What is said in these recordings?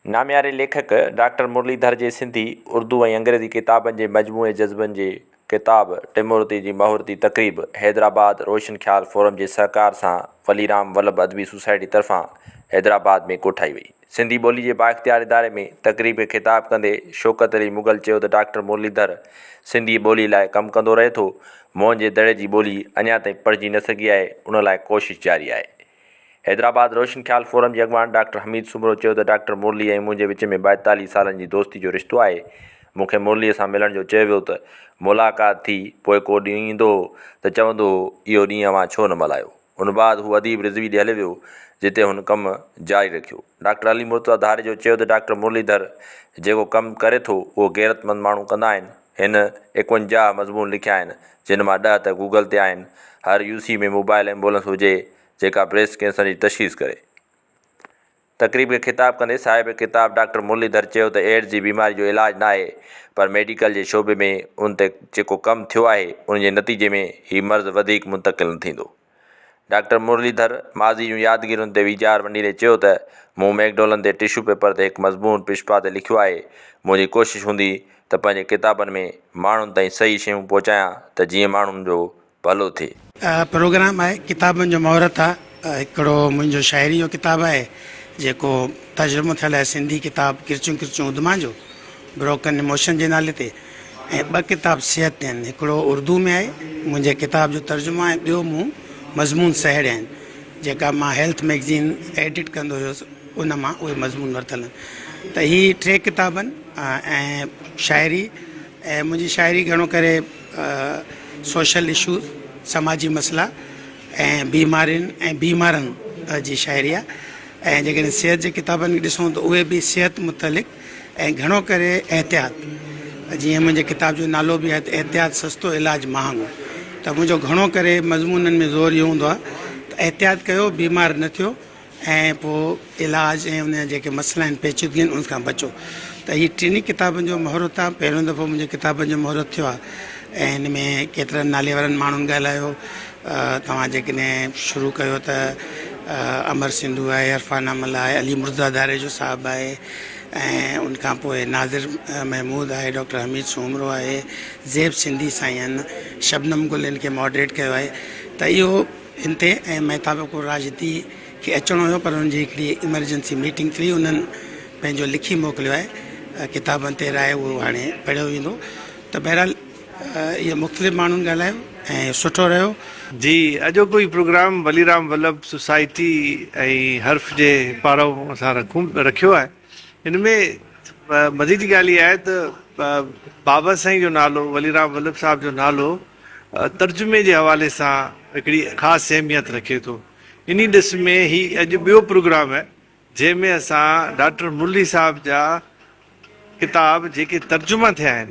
نامياري ليکڪ ڊاڪٽر مرلي ڌر جي سنڌي، اردو ۽ انگريزي ڪتابن جي مجموعي جذبن جي ڪتاب ٽمورتي جي مهورتي تقريب حيدرآباد روشن خيال فورم جي سهڪار سان وليرام ولڀ ادبي سوسائٽي طرفان حيدرآباد ۾ ڪوٺائي وئي. سنڌي ٻولي جي بااختيار اداري ۾ تقريب کي خطاب ڪندي شوڪت علي مغل چيو ته ڊاڪٽر مرلي ڌر سنڌي ٻولي لاء ڪم ڪندو رهي ٿو، موهن جي دڙي جي ٻولي اڃا تائين پڙهجي نه سگهي آهي، ان لاء ڪوشش جاري آهي. حيدرآباد روشن خيال فورم جي اڳواڻ ڊاڪٽر حميد سومرو چيو ته ڊاڪٽر مرلي ۽ منهنجي وچ ۾ 42 سالن جي دوستي جو رشتو آهي، مون کي مرليء سان ملڻ جو چيو ويو ته ملاقات ٿي، پوء ڪو ڏينهن ايندو هو ته چوندو هو اهو ڏينهن اوهان ڇو نه ملهايو؟ ان بعد هو اديب رضوي ڏي هليو ويو، جتي هن ڪم جاري رکيو. ڊاڪٽر علي مرتضيٰ ڌاريجو چيو ته ڊاڪٽر مرلي ڌر جيڪو ڪم ڪري ٿو اهو غيرتمند ماڻهو ڪندا آهن، هن 51 مضمون لکيا آهن، جن مان ڏهه ته گوگل تي آهن، هر يو سي ۾ موبائل ايمبولنس هجي جيڪا بريسٽ ڪينسر جي تشخيص ڪري. تقريب کي خطاب ڪندي صاحب ڪتاب ڊاڪٽر مرلي ڌر چيو ته ايڊز جي بيماري جو علاج ناهي پر ميڊيڪل جي شعبي ۾ ان تي جيڪو ڪم ٿيو آهي ان جي نتيجي ۾ هي مرض وڌيڪ منتقل نه ٿيندو. ڊاڪٽر مرلي ڌر ماضي جون يادگيرين تي ويچار ونڊيندي چيو ته مون ميڪڊولن تي ٽشو پيپر تي هڪ مضمون پشپا تي لکيو آهي منهنجي ڪوشش هوندي ته پنهنجي ڪتابن ۾ ماڻهن تائين صحيح شيون پهچايان ته جيئن ماڻهن جو ڀلو ٿئي. پروگرام آهي ڪتابن جو مهورت آ هڪڙو منهنجو شاعري جو ڪتاب آهي جيڪو ترجمو ٿيل آهي سنڌي ڪتاب ڪرچيون ڪرچيون ادما جو بروڪن ايموشن جي نالي تي ۽ ٻه ڪتاب صحت تي آهن هڪڙو اردو ۾ آهي منهنجي ڪتاب جو ترجمو آهي ٻيو مون مضمون سهيڙيا آهن جيڪا مان هيلٿ مئگزين ايڊٽ ڪندو هيس ان مان اهي مضمون ورتل آهن ته هي ٽي ڪتاب آهن ۽ شاعري ۽ منهنجي شاعري گهڻو ڪري سوشل اشوز، سماجي مسئلا ۽ بيمارين ۽ بيمارن جي شاعري آهي ۽ جيڪڏهن صحت جي ڪتابن کي ڏسون ته اهي به صحت متعلق ۽ گهڻو ڪري احتياط جيئن منهنجي ڪتاب جو نالو به آهي ته احتياط سستو علاج مهانگو ته منهنجو گهڻو ڪري مضمونن ۾ زور اهو هوندو آهي ته احتياط ڪيو بيمار نه ٿيو ۽ پوء علاج ۽ ان جا جيڪي مسئلا آهن پيچيدگيون آهن ان کان بچو ته هي ٽنهي ڪتابن جو مهورت آهي پهريون دفعو منهنجي ڪتابن جو مهورت ٿيو آهي ۽ هن ۾ ڪيترن نالي وارن ماڻهن ڳالهايو توهان جيڪڏهن شروع ڪيو ته امر سنڌو آهي عرفان عمل آهي علي مرتضيٰ ڌاريجو صاحب آهي ۽ ان کان پوء ناظر محمود آهي ڊاڪٽر حميد سومرو آهي زيب سنڌي سائين آهن شبنم گل ان کي ماڊريٽ ڪيو آهي ته اهو ان تي ۽ مهتاب ڪور راشدي کي اچڻو هيو پر ان جي هڪڙي ايمرجنسي ميٽنگ ٿي وئي انهن پنهنجو لکي موڪليو آهي ڪتابن تي راء اهو هاڻي پڙهيو ويندو ته بهرحال اهي مختلف ماڻهن ڳالهايو ۽ سٺو رهيو. جي اڄوڪو هي پروگرام ولي رام ولڀ سوسائٽي ۽ حرف جي پاران اسان رکون رکيو آهي ان ۾ مزي جي ڳالهه اها آهي ته بابا سائين جو نالو ولي رام ولڀ صاحب جو نالو ترجمي جي حوالي سان هڪڙي خاص اهميت رکي ٿو. انهي ڏس ۾ هي اڄ ٻيو پروگرام آهي جنهن ۾ اسان ڊاڪٽر مرلي صاحب جا ڪتاب جيڪي ترجما ٿيا آهن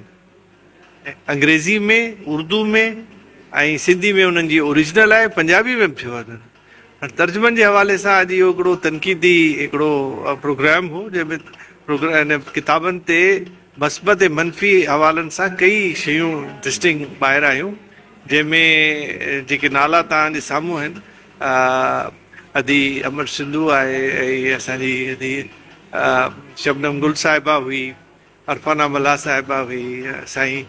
انگريزي ۾ اردو ۾ ۽ سنڌي ۾ انهن جي اوريجنل آهي پنجابي ۾ به ٿيو آهي هاڻي ترجمن جي حوالي سان اڄ اهو هڪڙو تنقيدي هڪڙو پروگرام هو جنهن ۾ ان ڪتابن تي مثبت ۽ منفي حوالن سان ڪئي شيون انٽريسٽنگ ٻاهر آيون جنهن ۾ جيڪي نالا توهان جي سامهون آهن ادي امر سنڌو آهي ۽ اسان جي ادي شبنم گل صاحبه هئي عرفانه ملاح صاحبه هئي، سائين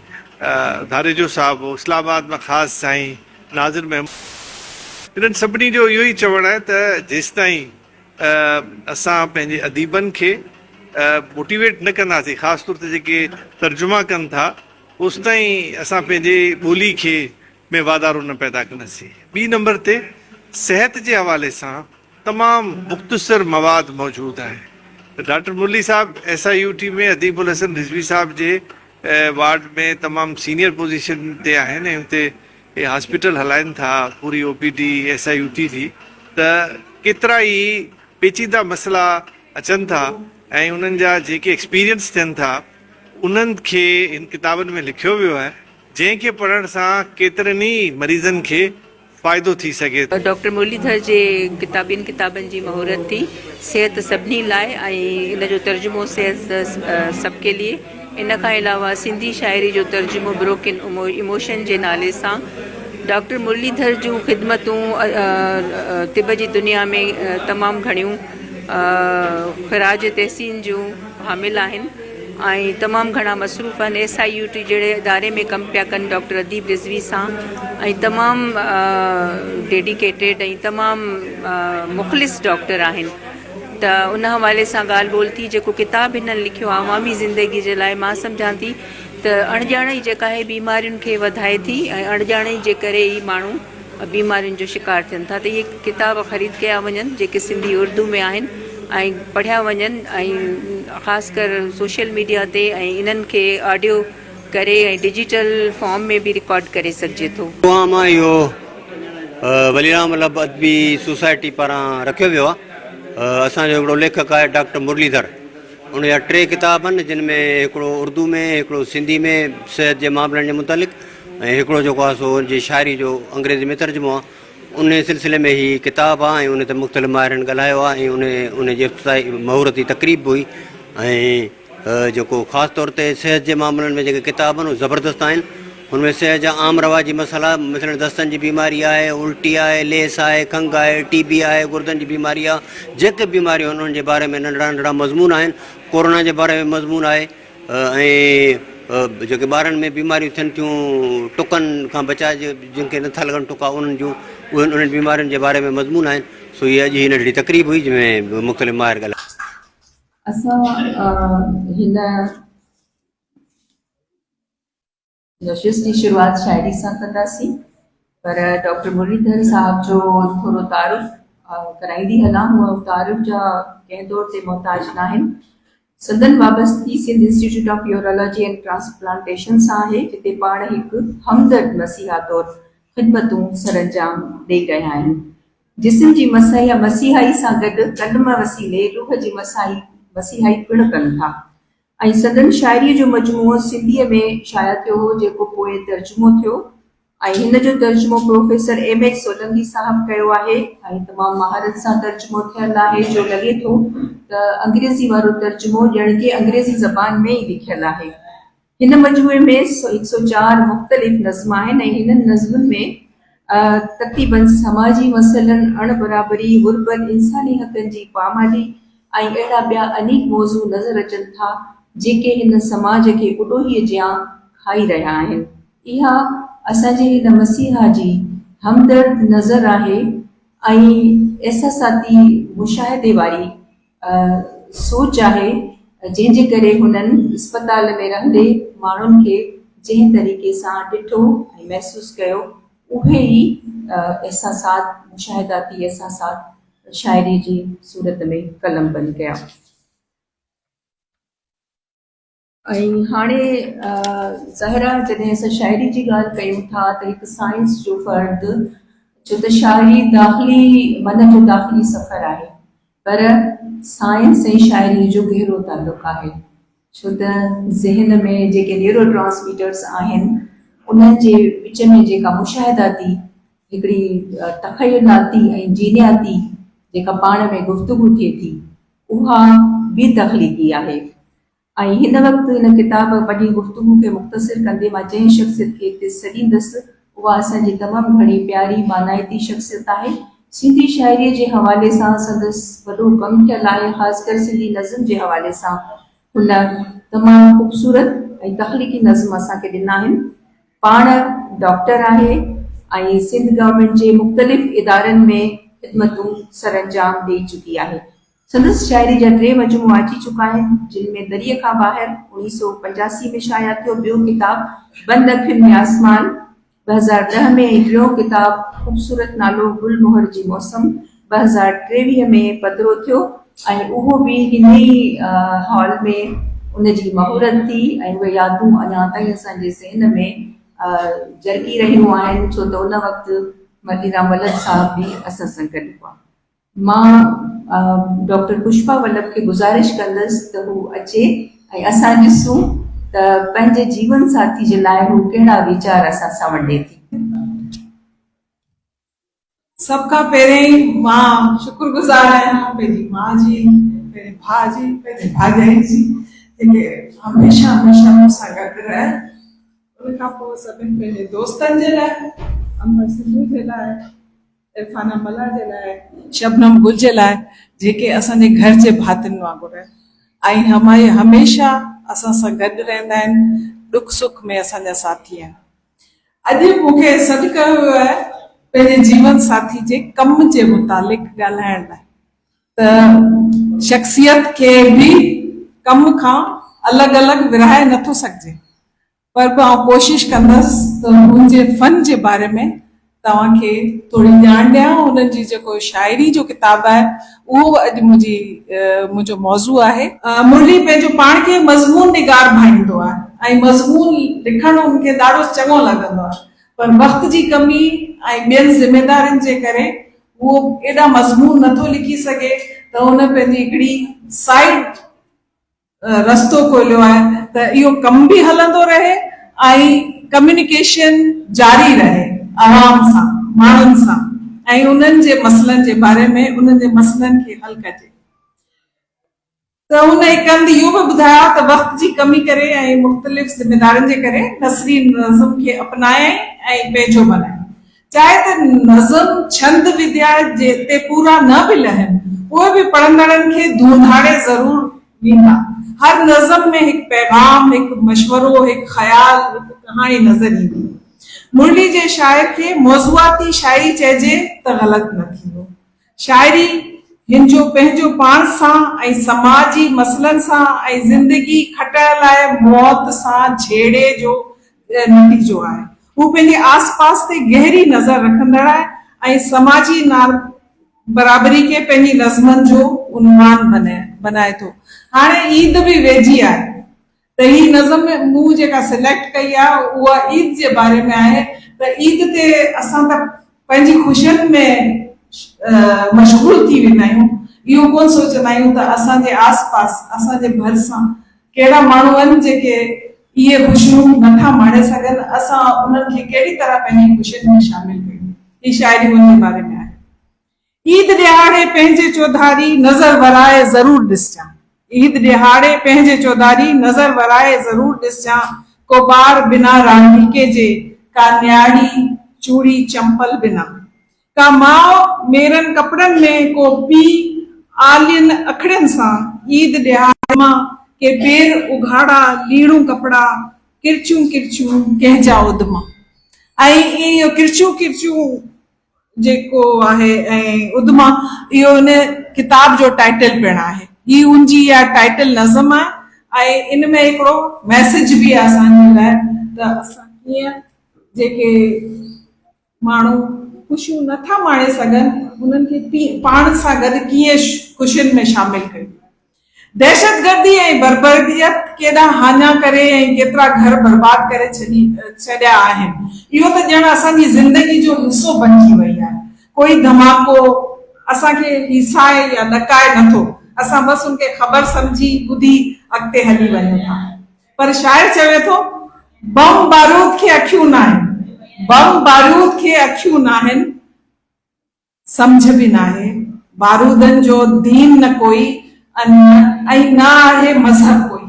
ڌاريجو صاحب هو، اسلام آباد مان خاص سائين ناظر محمود. انهن سڀني جو اهو ئي چوڻ آهي ته جيستائين اسان پنهنجي اديبن کي موٽيويٽ نه ڪنداسين خاص طور تي جيڪي ترجما ڪن ٿا اوستائين اسان پنهنجي ٻولي کي ۾ واڌارو نه پيدا ڪنداسين. ٻي نمبر تي صحت جي حوالي سان تمام مختصر مواد موجود آهي ته ڊاڪٽر مرلي صاحب ايس I U ٽي ۾ اديب الحسن رضوي صاحب جي وارڊ ۾ تمام سينيئر پوزيشن تي آهن ۽ اتي هاسپيٽل هلائن ٿا پوري او P D S I U T جي ته ڪيترا ئي پيچيده مسئلا اچن ٿا ۽ انهن جا جيڪي ايڪسپيرينس ٿين ٿا انهن کي هن ڪتابن ۾ لکيو ويو آهي جنهن کي پڙهڻ سان ڪيترن ئي مريضن کي فائدو ٿي سگهي ٿو. ڊاڪٽر مرلي ڌر جي ڪتاب ٻن ڪتابن جي مهورت ٿي، صحت سڀني لاء ۽ ان جو ترجمو صحت سب ڪي ليي. ان کان علاوه سنڌي شاعري جو ترجمو بروڪن ايموشن جي نالي سان. ڊاڪٽر مرلي ڌر جون خدمتون طب جي دنيا ۾ تمام گهڻيون خراج تحسين جون حامل آهن ۽ تمام گهڻا مصروف آهن ايس I U ٽي جهڙي اداري ۾ ڪم پيا ڪن ڊاڪٽر اديب رضوي سان ۽ تمام ڊيڊيڪيٽيڊ ۽ تمام مخلص ڊاڪٽر آهن ته ان حوالي سان ڳالهه ٻولهه ٿي جيڪو ڪتاب هنن لکيو آهي عوامي زندگي جي لاء مان سمجهان ٿي ته اڻڄاڻائي جيڪا آهي بيمارين کي وڌائي ٿي ۽ اڻڄاڻائي جي ڪري ئي ماڻهو بيمارين جو شڪار ٿين ٿا ته اهي ڪتاب خريد ڪيا وڃن جيڪي سنڌي اردو ۾ آهن ۽ پڙهيا وڃن ۽ خاص ڪر سوشل ميڊيا تي ۽ انهن کي آڊيو ڪري ۽ ڊجيٽل فارم ۾ به رڪارڊ ڪري سگهجي ٿو. پروگرام اهو وليرام ولڀ ادبي سوسائٽي پاران رکيو ويو آهي. اسان جو هڪڙو ليکڪ آهي ڊاڪٽر مرليڌر ان جا ٽي ڪتاب آهن جن ۾ هڪڙو اردو ۾ هڪڙو سنڌي ۾ صحت جي معاملن جي متعلق ۽ هڪڙو جيڪو آهي سو ان جي شاعري جو انگريزي ۾ ترجمو آهي ان سلسلي ۾ هي ڪتاب آهي ۽ ان تي مختلف ماهرن ڳالهايو آهي ۽ ان ان جي افتتاحي مهورتي تقريب به هئي ۽ جيڪو خاص طور تي صحت جي معاملن ۾ جيڪي ڪتاب آهن اهي زبردست آهن هن ۾ صحت جا عام رواجي مسئلا مثلاً دستن جي بيماري آهي، الٽي آهي، ليس آهي، کنگهه آهي، ٽي بي آهي، گردن جي بيماري آهي، جيڪي به بيماريون آهن انهن جي باري ۾ ننڍڙا ننڍڙا مضمون آهن، ڪورونا جي باري ۾ مضمون آهي ۽ جيڪي ٻارن ۾ بيماريون ٿين ٿيون ٽڪن کان بچاء جي جن کي نٿا لڳن ٽڪا انهن جون اهي انهن بيمارين جي باري ۾ مضمون آهن سو هي اڄ هي ننڍڙي تقريب هئي جنهن ۾ مختلف ماهر ڳالهايا. اسان هن نشست جي شروعات شاعري سان ڪنداسين پر ڊاڪٽر مرليڌر صاحب جو ٿورو تعارف ڪرائيندي هلان. هو تعارف جا ڪنهن طور تي محتاج ناهن. سندن وابستگي Sindh institute of urology and transplantation سان آهي، جتي پاڻ هڪ همدرد مسيحا طور خدمتون سرانجام ڏئي رهيا آهن. جسم جي مسيحائي سان گڏ قلم وسيلي روح جي مسيحائي پڻ ڪن ٿا. ۽ سندن شاعريء جو مجموعو سنڌيء ۾ شايع ٿيو هو، جيڪو پوء ترجمو ٿيو ۽ هن جو ترجمو پروفيسر ايم ايڇ سولنگي صاحب ڪيو آهي ۽ تمام مهارت سان ترجمو ٿيل آهي، جو لڳي ٿو ته انگريزي وارو ترجمو ڄڻ ڪي انگريزي زبان ۾ ئي لکيل آهي. هن مجموعي ۾ 104 مختلف نظم آهن ۽ هنن نظمن ۾ تقريباً سماجي مسئلن، اڻ برابري، غربت، انساني حقن جي پامالي ۽ اهڙا ٻيا انيڪ موضوع نظر اچن ٿا، جيڪي هن سماج کي اڏوهيء جيان کائي رهيا آهن. اها اسان جي هن مسيحا جي همدرد نظر آهي ۽ احساساتي مشاهدي واري سوچ آهي، جنهن جي ڪري هنن اسپتال ۾ رهندي ماڻهن کي جنهن طريقي سان ڏٺو ۽ محسوس ڪيو، اهي ئي احساسات، مشاهداتي احساسات شاعريء جي صورت ۾ قلمبند ڪيا. ۽ هاڻي ظاهر آهي جڏهن اسان شاعري جي ڳالهه ڪيون ٿا ته هڪ سائنس جو فرد ڇو ته شاعري داخلي من جو داخلي سفر آهي پر سائنس ۽ شاعري جو گهرو تعلق آهي ڇو ته ذهن ۾ جيڪي نيورو ٽرانسميٽرز آهن انهن جي وچ ۾ جيڪا مشاهداتي هڪڙي تخيلاتي ۽ جينياتي جيڪا پاڻ ۾ گفتگو ٿئي ٿي اها به تخليقي آهي ۽ هن وقت هن ڪتاب پنهنجي گفتگو کي مختصر ڪندي مان جنهن شخصيت کي هتي سڏيندس اها اسان جي تمام گهڻي پياري مانائتي شخصيت آهي. سنڌي شاعريء جي حوالي سان سندس وڏو ڪم ٿيل آهي خاص ڪر سنڌي نظم جي حوالي سان هن تمام خوبصورت ۽ تخليقي نظم اسان کي ڏنا آهن. پاڻ ڊاڪٽر آهي ۽ سنڌ گورنمينٽ جي مختلف ادارن ۾ خدمتون سرانجام ڏئي چڪي آهي. سندس شاعري جا ٽي مجموعا اچي چڪا آهن، جن ۾ دريء کان ٻاهر 1985 ۾ شايع ٿيو، ٻيو ڪتاب بند اکين ۾ آسمان 2010 ۾ ۽ ٽيون ڪتاب خوبصورت نالو گل مهر جي موسم 2023 ۾ پڌرو ٿيو ۽ اهو به هن ئي هال ۾ ان جي مهورت ٿي ۽ اهي يادون اڃا تائين اسان جي ذهن ۾ جرڪي رهيون آهن ڇو ته ان وقت مرليرام ولڀ صاحب به اسان سان گڏ هئا. مان ڊاڪٽر پشپا ولڀ کي گذارش ڪندس ته هو اچي ۽ اسان ڏسون ته پنهنجي جيون ساٿي جي لاء هو ڪهڙا ويچار اسان سان ونڊي ٿي. سڀ کان پهرين مان شڪر گذار آهيان پنهنجي ماء جي، پنهنجي ڀاء جي، پنهنجي ڀاڄائي جي جيڪي هميشه هميشه مون سان گڏ رهيا. ان کان پوء سڀني پنهنجي دوستن جي لاء، امر سنڌو جي لاء. عرفانه ملاح جي لاء، شبنم گل جي لاء جيڪي اسان جي گهر جي ڀاتين وانگر آهن ۽ هميشه اسان سان گڏ رهندا آهن، ڏک سک ۾ اسان جا ساٿي آهن. اڄ مون کي سڏ ڪيو ويو آهي پنهنجي جيون ساٿي جي ڪم جي متعلق ڳالهائڻ لاء ته شخصيت کي به ڪم کان الڳ الڳ ورهائي نٿو سگهجي. پر به آئون ڪوشش ڪندس ته هن جي فن جي باري ۾ توهان کي ٿوري ڄاڻ ڏيان. هن جي جيڪو شاعري جو ڪتاب آهي اهو به اڄ منهنجي منهنجو موضوع آهي. مرلي پنهنجو پاڻ کي مضمون نگار ڀائيندو آهي ۽ مضمون لکڻ هن کي ڏاڍو چڱو لڳندو آهي پر وقت جي ڪمي ۽ ٻين ذميدارين جي ڪري هو ايڏا مضمون نٿو لکي سگهي ته هن پنهنجي هڪڙي سائيڊ رستو کوليو آهي ته اهو ڪم به هلندو رهي ۽ ڪميونيڪيشن جاري رهي عوام سان ماڻهن سان ۽ انهن جي مسئلن جي باري ۾ انهن جي مسئلن کي حل ڪجي ته هن هڪ هنڌ اهو به ٻڌايو ته وقت جي ڪمي ڪري ۽ مختلف ذميدارين جي ڪري نثري نظم کي اپنايائين ۽ پنهنجو بنايائين. چاهي ته نظم ڇند وديا جي تي پورا نه به لهن، پوء به پڙهندڙن کي ڌونڌاڙي ضرور ويندا. هر نظم ۾ هڪ پيغام، هڪ مشورو، هڪ خيال، هڪ ڪهاڻي نظر ايندي. مرلي جي شاعر کي موضوعاتي شاعري چئجي ته غلط نه ٿيندو. شاعري هن جو پنهنجو پاڻ سان ۽ سماجي مسئلن سان ۽ زندگي کٽڻ لاء موت سان جهيڙي جو نتيجو آهي. هو پنهنجي آس پاس تي گهري نظر رکندڙ آهي ۽ سماجي نابرابري کي پنهنجي نظمن جو عنوان بنائي ٿو. هاڻي عيد به ويجهي آهي ته هي نظم مون جيڪا سليڪٽ ڪئي آهي اها عيد جي باري ۾ آهي ته عيد تي اسان ته پنهنجي خوشين ۾ مشغول ٿي ويندا آهيون اهو ڪونه سوچندا آهيون ته اسان جي آس پاس اسان جي ڀرسان ڪهڙا ماڻهو آهن جيڪي اهي خوشيون نٿا ماڻي سگهن اسان انهن کي ڪهڙي طرح پنهنجي خوشين ۾ شامل ڪيون هي شاعري ان جي باري ۾ آهي. عيد ڏهاڙي پنهنجي چوڌاري نظر ورائي ضرور ڏسجان عيد ڏهاڙي پنهنجي چوڌاري نظر ورائي ضرور ڏسجان ڪو ٻار بنا رانديڪي جي ڪا نياڻي چوڙي چمپل بنا ڪا ماء ميرن ڪپڙن ۾ ڪو پيء آلين اکڙين سان عيد ڏهاڙي مان ڪي پير اگهاڙا ليڙون ڪپڙا ڪرچيون ڪرچيون ڪنهن جا اڌما ۽ اهو ڪرچيون ڪرچيون جيڪو آهي ۽ اڌما اهو ان ڪتاب جو ٽائيٽل پڻ آهي. هي ان جي اها ٽائيٽل نظم آهي ۽ ان ۾ هڪڙو ميسيج به آهي اسان جي لاء ته اسان ڪيئن جيڪي ماڻهو خوشيون نٿا ماڻي سگهن انهن کي پاڻ سان گڏ ڪيئن خوشين ۾ شامل ڪيون. دهشتگردي ۽ بربريت ڪيڏا هاڃا ڪري ۽ ڪيترا گهر برباد ڪري ڇڏيا آهن. اهو ته ڄڻ اسان جي زندگي جو حصو بنجي وئي آهي. ڪوئي ڌماڪو اسان کي هيسائي يا ڏڪائي نٿو. اسان بس ان کي خبر سمجهي ٻڌي اڳتي هلي وڃون ٿا. پر شاعر چوي ٿو، بم بارود کي اکيون ناهن، بم بارود کي اکيون ناهن، سمجهه به ناهي، بارودن جو دين نه ڪوئي ۽ نه آهي مذهب ڪوئي.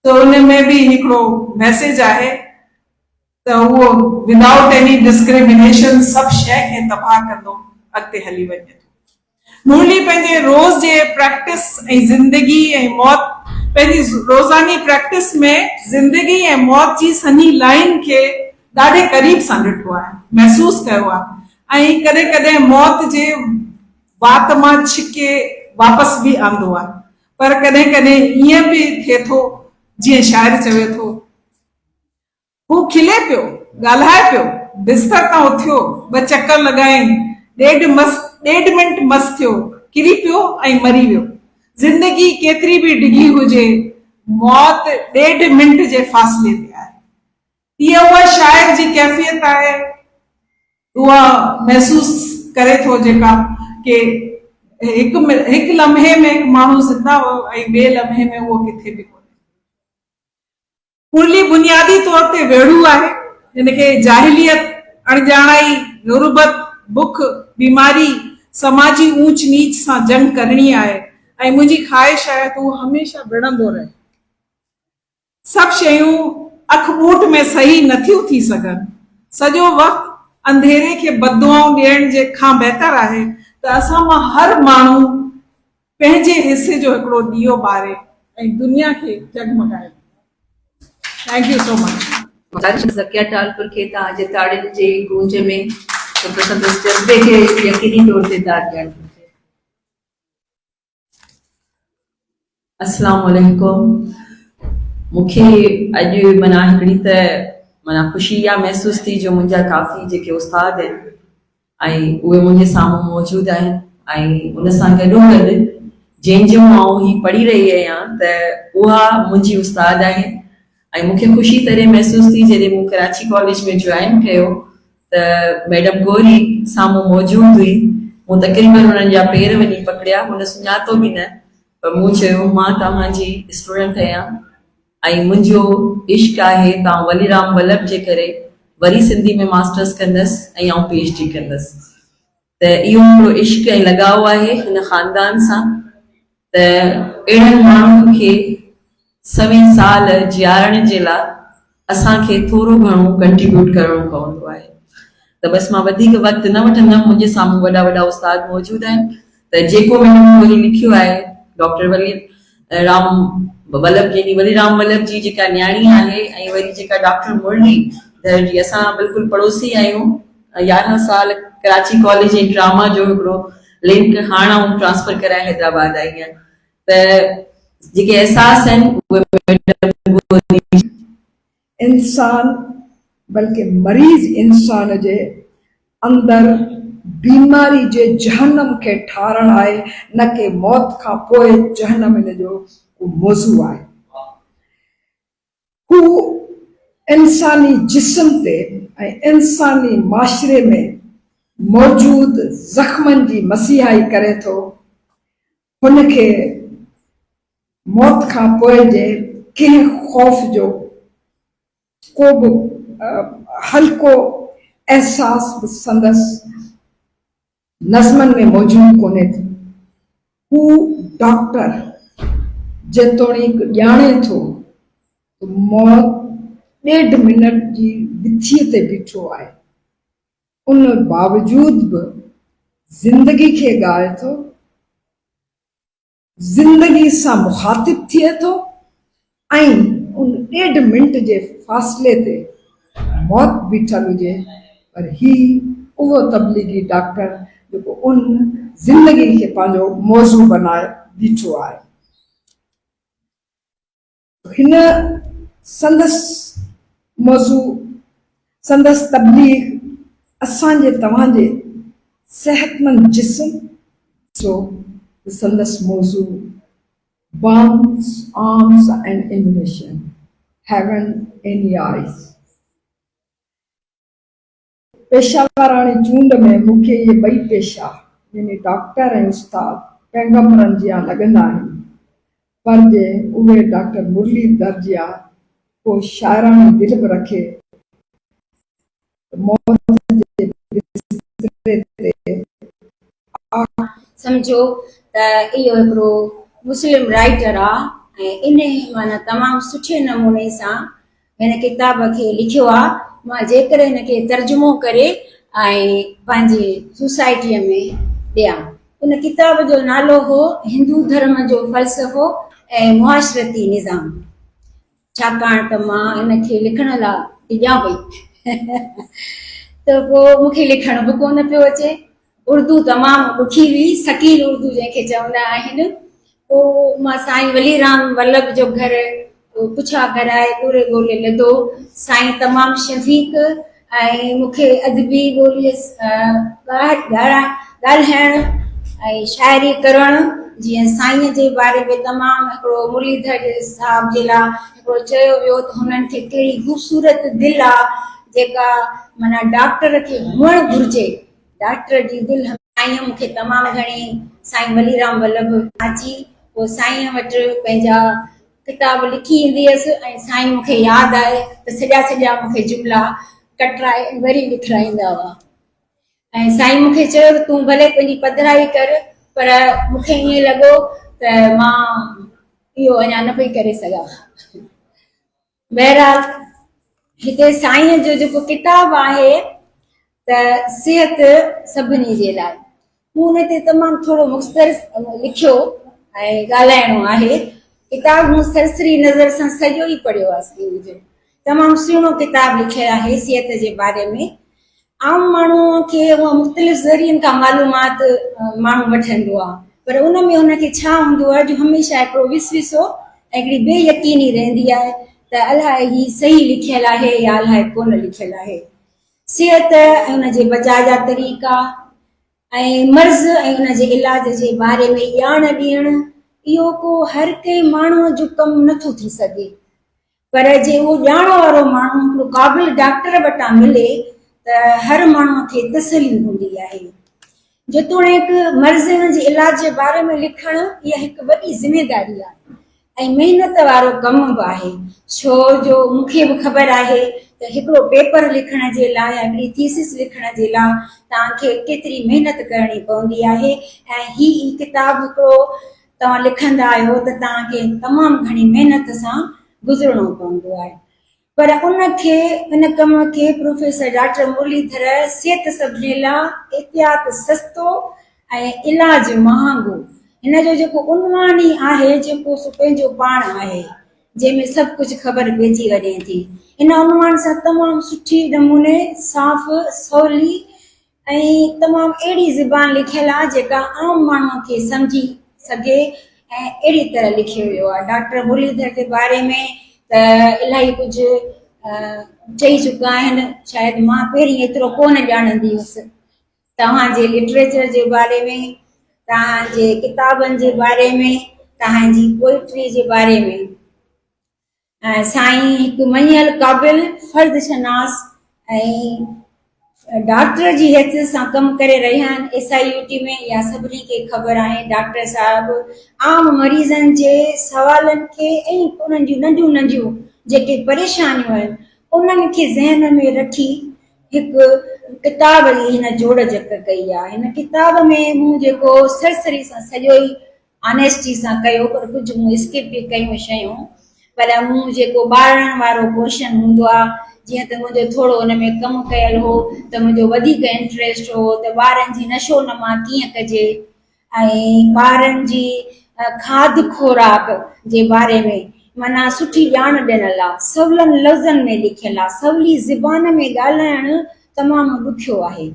ته ان ۾ به هڪڙو ميسيج آهي ته اهو ودائوٽ ايني ڊسڪريمينيشن سڀ شيء کي تباهه ڪندو اڳتي هلي وڃي ٿو. مرلي پنهنجي روز جي پريڪٽس ۽ زندگي ۽ موت پنهنجي روزاني پريڪٽس ۾ زندگي ۽ موت جي سنهي لائين کي ڏاڍي قريب سان ڏٺو آهي، محسوس ڪيو آهي ۽ ڪڏهن ڪڏهن موت جي وات مان ڇڪي واپس به آندو آهي. پر ڪڏهن ڪڏهن ائين به ٿئي ٿو جيئن شاعر چوي ٿو. هو کلي پيو، ڳالهائي پيو، بستر تان اٿيو، ٻه چڪر لڳايائين، ڏيڍ مس ڏيڍ منٽ مس ٿيو، ڪري پيو ۽ مري ويو. زندگي ڪيتري به ڊگهي هجي، موت ڏيڍ منٽ جي فاصلي تي آهي. هيء اها شاعر جي ڪيفيت آهي، اها محسوس ڪري ٿو جيڪا ڪي هڪ هڪ لمحي ۾ هڪ ماڻهو زنده هيو ۽ ٻئي لمحي ۾ اهو ڪٿي به ڪونهي. مرلي بنيادي طور تي ويڙهو آهي، هن کي جاهليت، اڻڄاڻائي، غربت، بک، بيماري، سماجي اونچ نيچ سان جنگ ڪرڻي آهي ۽ منهنجي خواهش آهي ته هو هميشه وڙهندو رهي. سڀ شيون اک ٻوٽ ۾ صحيح نٿيون ٿي سگهن. سڄو وقت انڌيري کي بددعائون ڏيڻ جي کان بهتر آهي ته اسان مان هر ماڻهو پنهنجي حصي جو هڪڙو ڏيئو ٻاري ۽ دنيا کي جڳمڳائي. Thank you so much. گذارش ذڪيه ٽالپر کي توهان جي تاڙين جي گونج ۾ ڇو ته سندس جذبي کي يقيني طور تي داد ڏيڻ گهرجي. اسلام عليڪم مون کي اڄ معنيٰ هڪڙي ته معنيٰ خوشي اها محسوس ٿي جو منهنجا ڪافي جيڪي استاد آهن ۽ اهي منهنجي سامهون موجود آهن ۽ ان سان گڏو گڏ جنهن جو آئون هي پڙهي رهي آهيان ته اها منهنجي استاد آهي ۽ مون کي خوشي تڏهن محسوس ٿي جڏهن مون ڪراچي ڪاليج ۾ جوائن ڪيو ته ميڊم گوري سامهون موجود هئي. مون تقريبن انهن جا پير وڃي پڪڙيا. هن سڃاتو به نه پر مون چيو مان توهان جي اسٽوڊنٽ آهيان ۽ منهنجو عشق آهي ته آئون ولي رام ولڀ جي ڪري وري سنڌي ۾ ماسٽرس ڪندس ۽ آئون پي ايڇ ڊي ڪندس. ته اهو هڪڙو عشق ۽ لڳاء آهي هن خاندان سان ته اهڙن ماڻهن کي سوين سال جيارڻ جي لاء اسان کي ٿورو گهڻو ڪنٽريبيوٽ ڪرڻو پوندو آهي ته بس مان وڌيڪ وقت نه وٺندم منهنجي سامهون وڏا وڏا استاد موجود آهن ته جيڪو ميڊم وري لکيو آهي ڊاڪٽر ولي رام ولڀ يعني ولي رام ولڀ جي جيڪا نياڻي آهي ۽ وري جيڪا ڊاڪٽر مرلي ڌر جي اسان بلڪل پڙوسي آهيون 11 سال ڪراچي ڪاليج ۽ ڊراما جو هڪڙو لنڪ هاڻ آئون ٽرانسفر ڪرائي حيدرآباد آئي آهيان ته جيڪي احساس آهن اهي ميڊم گوري. انسان بلڪه مريض انسان جي اندر بيماري جي جهنم کي ٺارڻ آهي نه ڪي موت کان پوء جهنم ان جو ڪو موضوع آهي. هو انساني جسم تي ۽ انساني معاشري ۾ موجود زخمن جي مسيحائي ڪري ٿو. هن کي موت کان پوء جي ڪنهن خوف جو ڪو به هلڪو احساس به سندس نظمن ۾ موجود ڪونهي ٿو. هو ڊاڪٽر جيتوڻيڪ ڄاڻي ٿو ته موت ڏيڍ منٽ جي وٿيء تي بيٺو آهي، ان باوجود به زندگي کي ڳائي ٿو. زندگي سان مخاطب ٿئي ٿو ۽ ان ڏيڍ منٽ جي فاصلي تي موت بيٺل هجي پر هي اهو تبليغي ڊاڪٽر جيڪو ان زندگي کي پنهنجو موضوع بنائي بيٺو آهي. هن سندس موضوع، سندس تبليغ اسان جي توهان جي صحتمند جسم، سو ته سندس موضوع Bombs, Arms and Ammunition Haven't Any Eyes. پيشاوراڻي چونڊ ۾ مون کي اهي ٻئي پيشا يعني ڊاڪٽر ۽ استاد پيغمبرن جيان لڳندا آهن پر جي اهي ڊاڪٽر مرلي ڌر جيان ڪو شاعراڻي دل به رکي ته موت جي بستري تي آخ سمجهو ته اهو هڪڙو مسلم رائيٽر آ ۽ انهي معنيٰ تمام سٺي نموني سان هن ڪتاب کي لکيو آ، مان جيڪر هن کي ترجمو ڪري ۽ پنهنجي سوسائٽيء ۾ ڏيان. ان ڪتاب جو نالو هو هندو ڌرم جو فلسفو ۽ معاشرتي نظام. ڇاڪاڻ ته مان ان کي لکڻ لاء ڊڄان پئي ته پوء مون کي لکڻ به ڪونه پيو اچي. اردو تمام ڏکي هئي، ثقيل اردو جنهن کي چوندا آهن. پوء مان سائين ولي رام ولڀ جو گهر پڇا ڪرائي ڳولي ڳولي لڌو. سائين تمام شفيق ۽ مون کي ادبي ٻوليء ڳالهائڻ ۽ شاعري ڪرڻ جيئن سائينء جي باري ۾ تمام هڪڙو مرليڌر صاحب جي لاء هڪڙو چيو ويو ته هنن کي ڪهڙي خوبصورت دل آ جيڪا معنيٰ ڊاڪٽر کي هئڻ گهرجي. ڊاڪٽر جي دل سائينء مون کي تمام گهڻي سائين ولي رام ولڀ اچي پوء سائينء وٽ پنهنجا ڪتاب لکي ايندي هيس ۽ سائين مون کي ياد آهي ته سڄا سڄا مون کي جملا ڪٽرائي ۽ وري لکرائيندا هئا ۽ سائين مون کي چيو ته تون ڀلي پنهنجي پڌرائي ڪر پر مون کي ائين لڳو ته مان اهو اڃا نه پئي ڪري سگهان. بهرحال هتي سائينء جو جيڪو ڪتاب آهي ته صحت سڀني جي لاء. مون ان تي تمام ٿورو مختصر لکيو ۽ ڳالهائڻو آهي. ڪتاب مون سرسري نظر سان سڄو ئي پڙهيو آهي سنڌ جو. تمام سهڻو ڪتاب لکيل آهي صحت جي باري ۾. عام ماڻهوء کي هونء مختلف ذريعن کان معلومات ماڻهو وٺندو آهي پر ان ۾ هن کي ڇا هوندو آهي جو هميشه هڪڙو وسوسو ۽ هڪڙي بي يقيني رهندي آهي ته الائي هي صحيح لکيل آهي يا الائي ڪونه لکيل آهي. صحت ۽ ان جي بچاء جا طريقا ۽ مرض ۽ ان جي علاج جي باري ۾ ڄاڻ ڏيڻ اهو ڪو هر ڪنهن ماڻهوء جو ڪم نٿو ٿي سگهي. پر جي اهو ڄاڻ وارو ماڻهو هڪڙو قابل ڊاڪٽر وٽان ملي ته هر ماڻهوء کي تسلي هوندي آهي. جيتوڻيڪ مرضن جي علاج جي باري ۾ لکڻ اها هڪ وڏي ذميداري آهي ۽ محنت وارو ڪم به آهي ڇو جو مون کي به خبر آهي ته هڪڙو پيپر لکڻ جي لاء يا هڪڙي ٿيسز لکڻ جي لاء توهان کي ڪيتري محنت ڪرڻي پوندي آهي ۽ هي ڪتاب هڪڙو توهان لکندا آهيو ته توهان کي تمام گهڻي محنت سان گذرڻو پوندو آهي پر ان کي ان ڪم کي پروفيسر ڊاڪٽر مرليڌر صحت سڀني لا احتياط سستو ۽ علاج مهانگو هن جو جيڪو عنوان ئي آهي جيڪو سو پنهنجو پاڻ آهي جنهن ۾ سڀ ڪجهه خبر پئجي وڃي ٿي ان عنوان سان تمام سٺي نموني صاف سولي ۽ تمام اهڙي زبان لکيل آهي جيڪا عام ماڻهوء کي سمجهي سگهي ۽ اهڙي طرح لکيو ويو آهي. ڊاڪٽر مرليڌر جي باري ۾ ته الاهي ڪجهه چئي چڪا آهن، شايد مان پهرين ايترو ڪونه ڄاڻندي هيس. توهان جي لٽريچر جي باري ۾، توهان جي ڪتابن جي باري ۾، توهان جي پوئٽري جي باري ۾. سائين هڪ مڃيل قابل فرض شناس ۽ ڊاڪٽر جي حيثيت سان ڪم ڪري رهيا آهن ايس I U ٽي ۾ اها سڀني کي خبر آهي ڊاڪٽر صاحب عام مريضن جي سوالن کي ۽ انهن جون ننڍيون ننڍيون جيڪي پريشانيون آهن انهن کي ذهن ۾ رکي هڪ ڪتاب جي هن جوڙ جڪ ڪئي آهي هن ڪتاب ۾ مون جيڪو سرسري سان سڄو ئي آنيسٽي سان ڪيو پر ڪجهه مون اسڪپ به ڪيون شيون پر مون جيڪو ٻارڙن وارو پورشن هوندو آ جيئن ته منهنجو ٿورو ان ۾ ڪم ڪيل هو ته منهنجو وڌيڪ انٽريسٽ هو ته ٻارن جي نشو نما ڪيئن ڪجي ۽ ٻارن جي کاڌ خوراڪ جي باري ۾ معنيٰ سٺي ڄاڻ ڏنل آ سولن لفظن ۾ لکيل آ سولي زبان ۾ ڳالهائڻ تمام ڏکيو آهي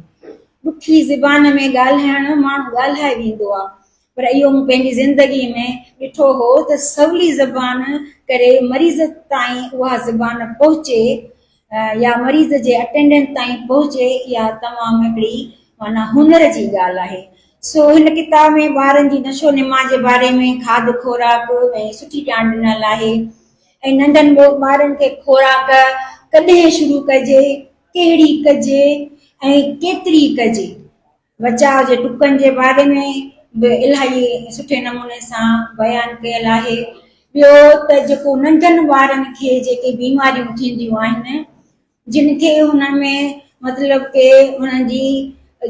ڏکي زبان ۾ ڳالهائڻ ماڻهو ڳالهائي ويندو آ پر اهو مون پنهنجي زندگي ۾ ڏٺو هو ته سولي زبان ڪري مريض تائين اها زبان پهچي يا مريض جي اٽينڊنٽ تائين پهچي اها تمام هڪڙي معنيٰ هنر جي ڳالهه آهي. سو هن ڪتاب ۾ ٻارن جي نشو نما جي باري ۾ کاڌ خوراڪ ۽ سٺي ڄاڻ ڏنل آهي ۽ ننڍن ٻارن کي خوراڪ ڪڏهن شروع ڪجي، ڪهڙي ڪجي ۽ ڪيتري ڪجي. بچاء جي ٽڪن جي باري ۾ به الاهي سٺي نموني سان بيان ڪيل آهي. ٻيو ته جيڪو ننڍن ٻارن کي جيڪي بيماريون ٿينديون آهن جن کي هن ۾ مطلب ڪي انهن جي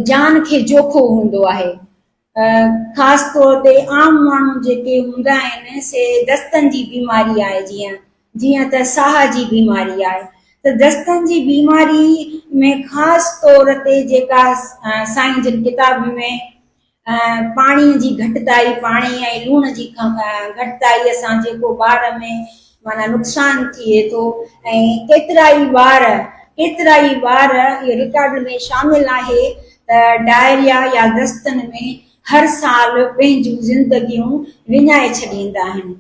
جان کي جوکو هوندو آهي خاص طور تي عام ماڻهو جيڪي هوندا آهن سي دستن جي بيماري آهي جيئن جيئن ته ساهه جي بيماري آهي ته دستن جي بيماري ۾ خاص طور تي جيڪا سائين جن ڪتاب ۾ پاڻي جي گهٽتائي پاڻي ۽ لوڻ جي گهٽتائي سان جيڪو ٻار ۾ معنيٰ نقصان ٿئي ٿو ۽ ڪيترائي ٻار ڪيترائي ٻار اهو رڪارڊ ۾ شامل آهي ته ڊائريا يا دستن ۾ هر سال پنهنجون زندگيون وڃائي ڇڏيندا آهن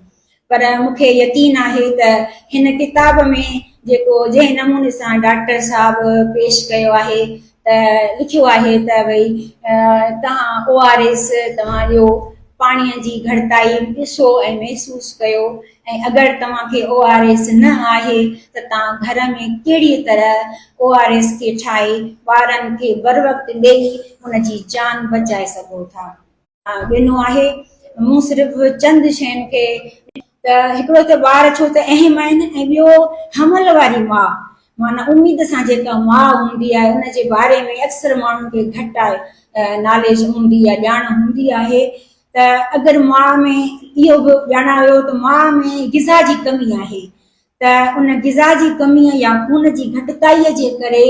پر مون کي يقين آهي ته هن ڪتاب ۾ جيڪو جنهن نموني سان ڊاڪٽر صاحب پيش ڪيو آهي ته لکيو آهي ته ڀئي توهان او آر ايس توهان جو پاڻي جي گهٽتائي ڏسو ۽ محسوس ڪيو ۽ اگر توهان کي او آر ايس نه آهي ته توهان گهر ۾ ڪهڙي طرح او آر ايس کي ٺاهي ٻارن کي بروقت ڏئي ان جي جان بچائي سگهو ٿا. ڏنو آهي مون صرف چند شين کي ته هڪڙو ته ٻار ڇو ته اهم آهن ۽ ٻيو حمل واري ماء معنيٰ اميد سان جيڪا ماء هوندي آهي ان جي باري ۾ اڪثر ماڻهن کي گهٽ آهي ناليج هوندي يا ڄاڻ هوندي آهي ته اگر ماء ۾ اهو به ڄاڻايو ته ماء ۾ غذا جي ڪمي آهي ته ان غذا جي ڪميء يا خون جي گهٽتائيء جي ڪري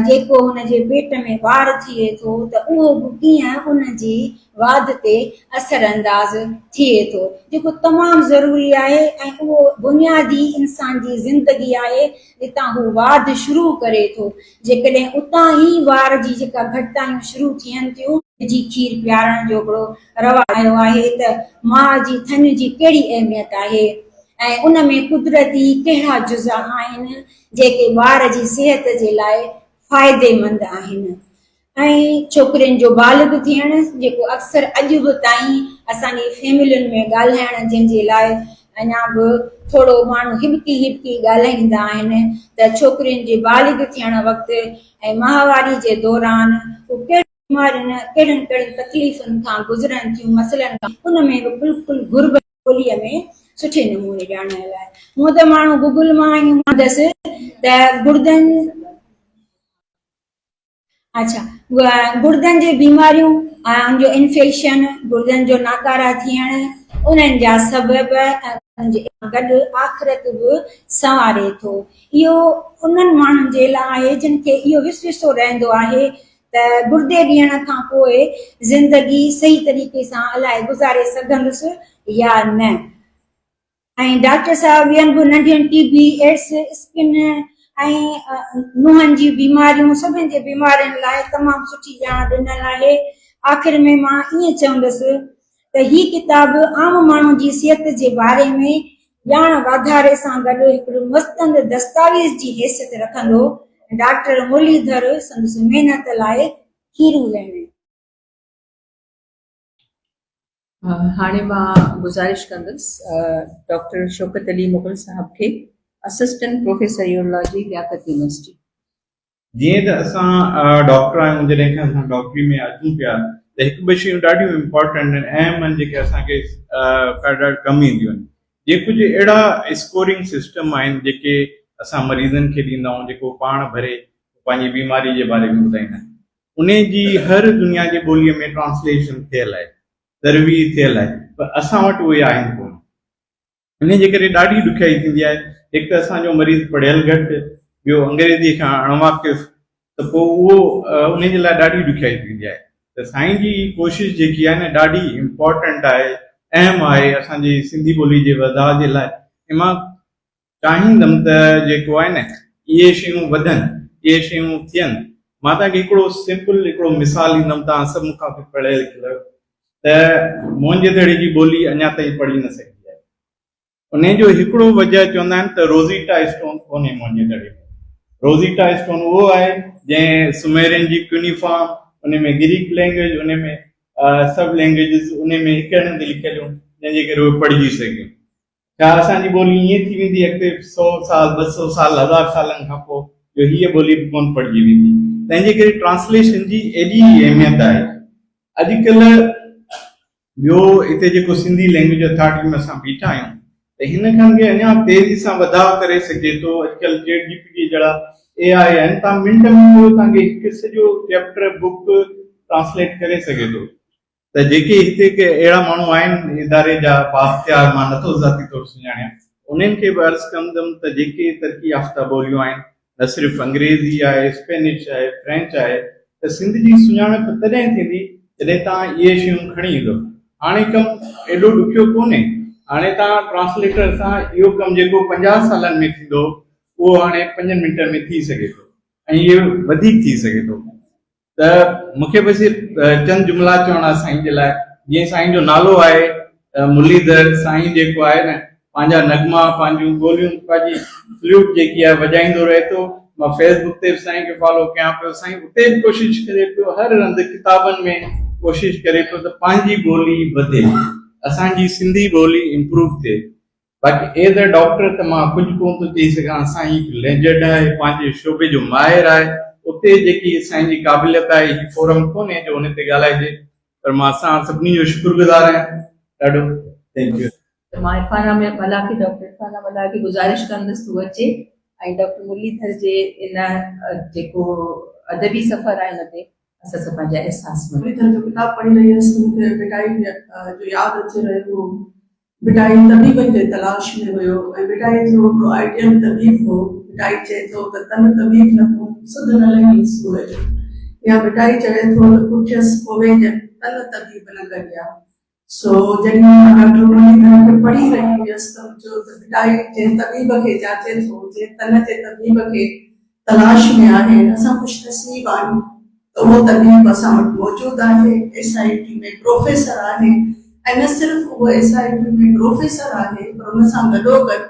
جيڪو هن جي پيٽ ۾ ٻار ٿئي ٿو ته اهو به ڪيئن ان جي واڌ تي اثر انداز ٿئي ٿو جيڪو تمام ضروري آهي ۽ اهو بنيادي انسان جي زندگي آهي جتان هو واڌ شروع ڪري ٿو جيڪڏهن اتان ئي وار جي جيڪا گهٽتايون شروع ٿين ٿيون. جي کير پيارڻ جو هڪڙو رواج آيو آهي ته ماء جي ٿڃ جي ڪهڙي اهميت آهي ۽ ان ۾ قدرتي ڪهڙا جزا آهن جيڪي ٻار جي صحت جي لاء فائديمند آهن ۽ ڇوڪرين جو بالغ ٿيڻ جيڪو اڪثر اڄ به تائين اسان جي فيملين ۾ ڳالهائڻ جنهن جي لاء اڃا به ٿورو ماڻهو هٻڪي هٻڪي ڳالهائيندا آهن ته ڇوڪرين جي بالغ ٿيڻ وقت ۽ ماهواري جي دوران هو ڪهڙين بيمارين ڪهڙين ڪهڙين تڪليفن کان گذرن ٿيون مسئلن کان ان ۾ به بلڪل گهربل ٻوليء ۾ سٺي نموني ڄاڻايل آهي. هونء ته ماڻهو گوگل مان ائين ماندس ته گڙدن اڇا گڙدن جي بيماريون ۽ ان جو انفيڪشن، گڙدن جو ناڪارا ٿيڻ، انهن جا سبب ۽ ان جي گڏ آخرت به سنواري ٿو. اهو انهن ماڻهن جي لاء آهي جن کي اهو وسوسو رهندو آهي ته گردي ڏيڻ کان پوء زندگي صحيح طريقي سان الائي گذاري سگهندس يا نه ۽ ڊاڪٽر صاحب ٻين به ننڍين ٽي بي، ايڊس، اسڪن ۽ نونهن جي بيماريون سڀن جي بيمارين لاء تمام سٺي ڄاڻ ڏنل آهي. آخر ۾ مان ائين چوندس ته هي ڪتاب عام ماڻهو جي صحت جي باري ۾ ڄاڻ واڌاري سان گڏ هڪڙو مستند دستاويز جي حيثيت رکندو. ڊاڪٽر مرليڌر سندس محنت لاء کيرون لهڻي. هاڻي مان گذارش ڪندس ڊاڪٽر شوڪت علي مغل صاحب کي، assistant professor urology, Liaquat university. جيئن ته اسان ڊاڪٽر آهيون جڏهن کان اسان ڊاڪٽري ۾ اچون پيا ته هڪ ٻه شيون ڏاڍيون امپارٽنٽ آهن اهم آهن جيڪي اسان کي ڏاڍا ڪم اينديون آهن جي ڪجهه اهڙا اسڪورنگ سسٽم آهن جيڪي اسان مريضن کي ڏيندا آهيون جيڪو پاڻ ڀري پنهنجي بيماري جي باري ۾ ٻڌائيندا آهن انهي جي هر دنيا جي ٻولي ۾ ٽرانسليشن ٿيل آهي ترويج ٿيل آهي پر اسان وٽ اهي آهن ڪونه انهيء جي ڪري ڏاڍي ڏکيائي ٿيندي آهي. هڪ ته اسان جو مريض پڙهيل گهٽ، ٻيو انگريزيء کان اڻواقف ته پوء اهو انهيء جي لاء ڏاڍي ڏکيائي ٿيندي آهي. ته سائين جي هي ڪوشش جيڪي آهي نه ڏاڍي امپارٽنٽ آهي، اهم آهي اسان جي سنڌي ٻولي جي وڌاء جي لاء ۽ مان چاهيندم ته جيڪو آهي نه اهي شيون وڌن، اهي شيون ٿين. مان توهان کي هڪڙو سمپل هڪڙو مثال ڏيندم، توهان سڀ مون کان پڙهيل لکيل آهيو. ته موهن جي دڙي جي ٻولي اڃا تائين پڙهي نه سگهي آهي. انهيء جو هڪڙو وجهه چوندا آهن ته روزيٽا اسٽون ڪونهي موهن جي دڙي ۾. روزيٽا اسٽون اهو آهي جنهن سميرين جي ڪيونيفارم، ان ۾ گريڪ لينگويج، ان ۾ سڀ لينگويجز ان ۾ هڪ هنڌ لکيل هيون جنهن جي ڪري اهي پڙهجي سگهيون. ڇا اسان جي ٻولي ائين ٿي ويندي اڳتي سو سال، 200 سال، هزار سالن کان پوء جو هيء ٻولي به ڪونه پڙهجي ويندي. تنهن جي ڪري ٽرانسليشن جي ايڏي اهميت آهي. اڄڪلهه ٻيو هتي جيڪو سنڌي لينگويج اٿارٽي ۾ اسان بيٺا آهيون ته هن کان به اڃا تيزي سان وڌاء ڪري سگهجي ٿو. اڄڪلهه چيٽ جي پي ٽي جهڙا اي آء آهن تان منٽ ۾ اهو توهان کي هڪ سڄو چيپٽر بڪ ٽرانسليٽ ڪري سگهي ٿو. ته جيڪي هتي ڪي اهڙا ماڻهو آهن اداري جا بااختيار مان نٿو ذاتي طور سڃاڻيان انهن کي به عرض ڪندم ته جيڪي ترقي يافته ٻوليون آهن نه صرف انگريزي آهي اسپينش آهي فرينچ آهي ته سنڌ جي سڃاڻپ تڏهن ٿيندي جڏهن توهان اهي شيون کڻي ايندو هاڻي ڪم ايڏو ڏکيو ڪونهي هاڻي توهان ٽرانسليٽر سان اهو ڪم جيڪو 50 سالن ۾ ٿيندو اهو هاڻي پنجن منٽن ۾ ٿي سگهي ٿو ۽ اهو وڌيڪ ٿي سگهي ٿو. ته مون کي بس چند جملا چوڻا سائين جي لاء جيئن سائين جو نالو آهي مرليڌر سائين جيڪو آهي نه پنهنجا نغما پنهنجون ٻوليون پنهنجي فلوٽ جيڪي آهي وڄائيندو رهي ٿو مان فيس بڪ تي به سائين کي فالو ڪيان پيو سائين اتي به ڪوشش ڪري پيو هر هنڌ ڪتابن ۾ ڪوشش ڪري پيو ته پنهنجي ٻولي وڌي اسان جي سنڌي ٻولي امپروو ٿئي باقي ايز اي ڊاڪٽر ته مان ڪجهه ڪونه ٿو چئي سگهان، سائين هڪ ليجنڊ آهي، پنهنجي شعبي جو ماهر آهي، اتي جيڪي سائين جي قابليت آهي هي فورم ڪونهي جو ان تي ڳالهائجي پر مان سان سڀني جو شڪر گذار آهيان ڏاڍو thank you. ته مان عرفانه ملاح کي ڊاڪٽر عرفانه ملاح کي گذارش ڪندس ته هو اچي ۽ ڊاڪٽر مرليڌر جي ان جيڪو ادبي سفر آهي ان تي اسان سان پنهنجا احساس ونڊي. مرليڌر جو ڪتاب پڙهي رهي هيس ته مون کي ڀٽائي جو ياد اچي رهيو هو. ڀٽائي طبيبن جي تلاش ۾ هيو ۽ ڀٽائي جو هڪڙو آئيڊيل طبيب هو. ڀٽائي چئي ٿو ته تن طبيب نه تون، سڌ نه لهين سور جو. يا ڀٽائي چوي ٿو ته پٺيس پويجن، تن طبيب نه ڪڍيا. سو جڏهن مان ڊاڪٽر مرليڌر کي پڙهي رهي هيس ته مون چيو ته ڀٽائي جنهن طبيب کي جاچي ٿو، جنهن تن جي طبيب کي تلاش ۾ آهي، اسان خوش نصيب آهيون ته اهو طبيب اسان وٽ موجود آهي، ايس I T ۾ professor آهي ۽ نه صرف اهو ايس I T ۾ professor آهي پر ان سان گڏوگڏ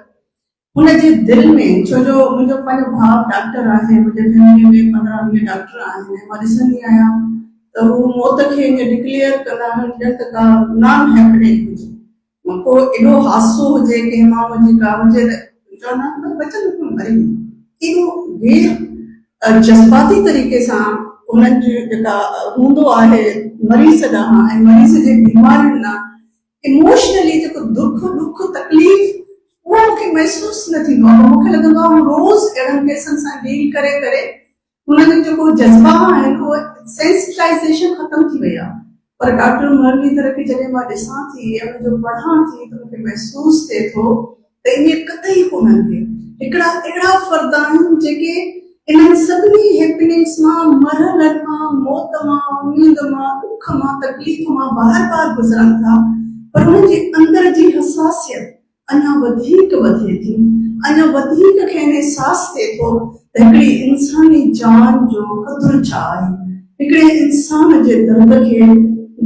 هن جي دل ۾، ڇو جو منهنجو پنهنجو ڀاء به ڊاڪٽر آهي، منهنجي فيملي ۾ 15 20 ڊاڪٽر آهن ۽ مان ڏسندي آهيان ته هو موت کي ائين ڊڪليئر ڪندا آهن ڄڻ ته ڪا نان هيپننگ هجي. ڪو ايڏو حادثو هجي، ڪنهن ماڻهوء جي ڪا هجي ته چوندا آهن ته بچندو ڪونه مري ويندو. ايڏو غير جذباتي طريقي سان انهن جي جيڪا هوندو آهي مريض ڏانهن ۽ مريض جي بيمارين ڏانهن ايموشنلي جيڪو دک ڏک تڪليف اهو مون کي محسوس نه ٿيندو آهي مون کي لڳندو آهي هو روز اهڙن ڪيسن سان ڊيل ڪري ڪري هنن جا جيڪو جذبا آهن اهو سينسٽائيزيشن ختم ٿي وئي آهي پر ڊاڪٽر مرليڌر کي جڏهن مان ڏسان ٿي ۽ ان جو پڙهان ٿي ته مون کي محسوس ٿئي ٿو ته ائين قطعي ڪونهن ٿئي. هڪڙا اهڙا فرد آهن جيڪي انهن سڀني هيپننگس مان، مرحلن مان، موت مان، اميد مان، ڏک مان، تڪليف مان بار بار گذرن ٿا پر انهن جي اندر جي حساسيت اڃا وڌيڪ وڌي ٿي، اڃا وڌيڪ کين احساس ٿئي ٿو ته هڪڙي انساني جان جو قدر ڇا آهي، هڪڙي انسان جي درد کي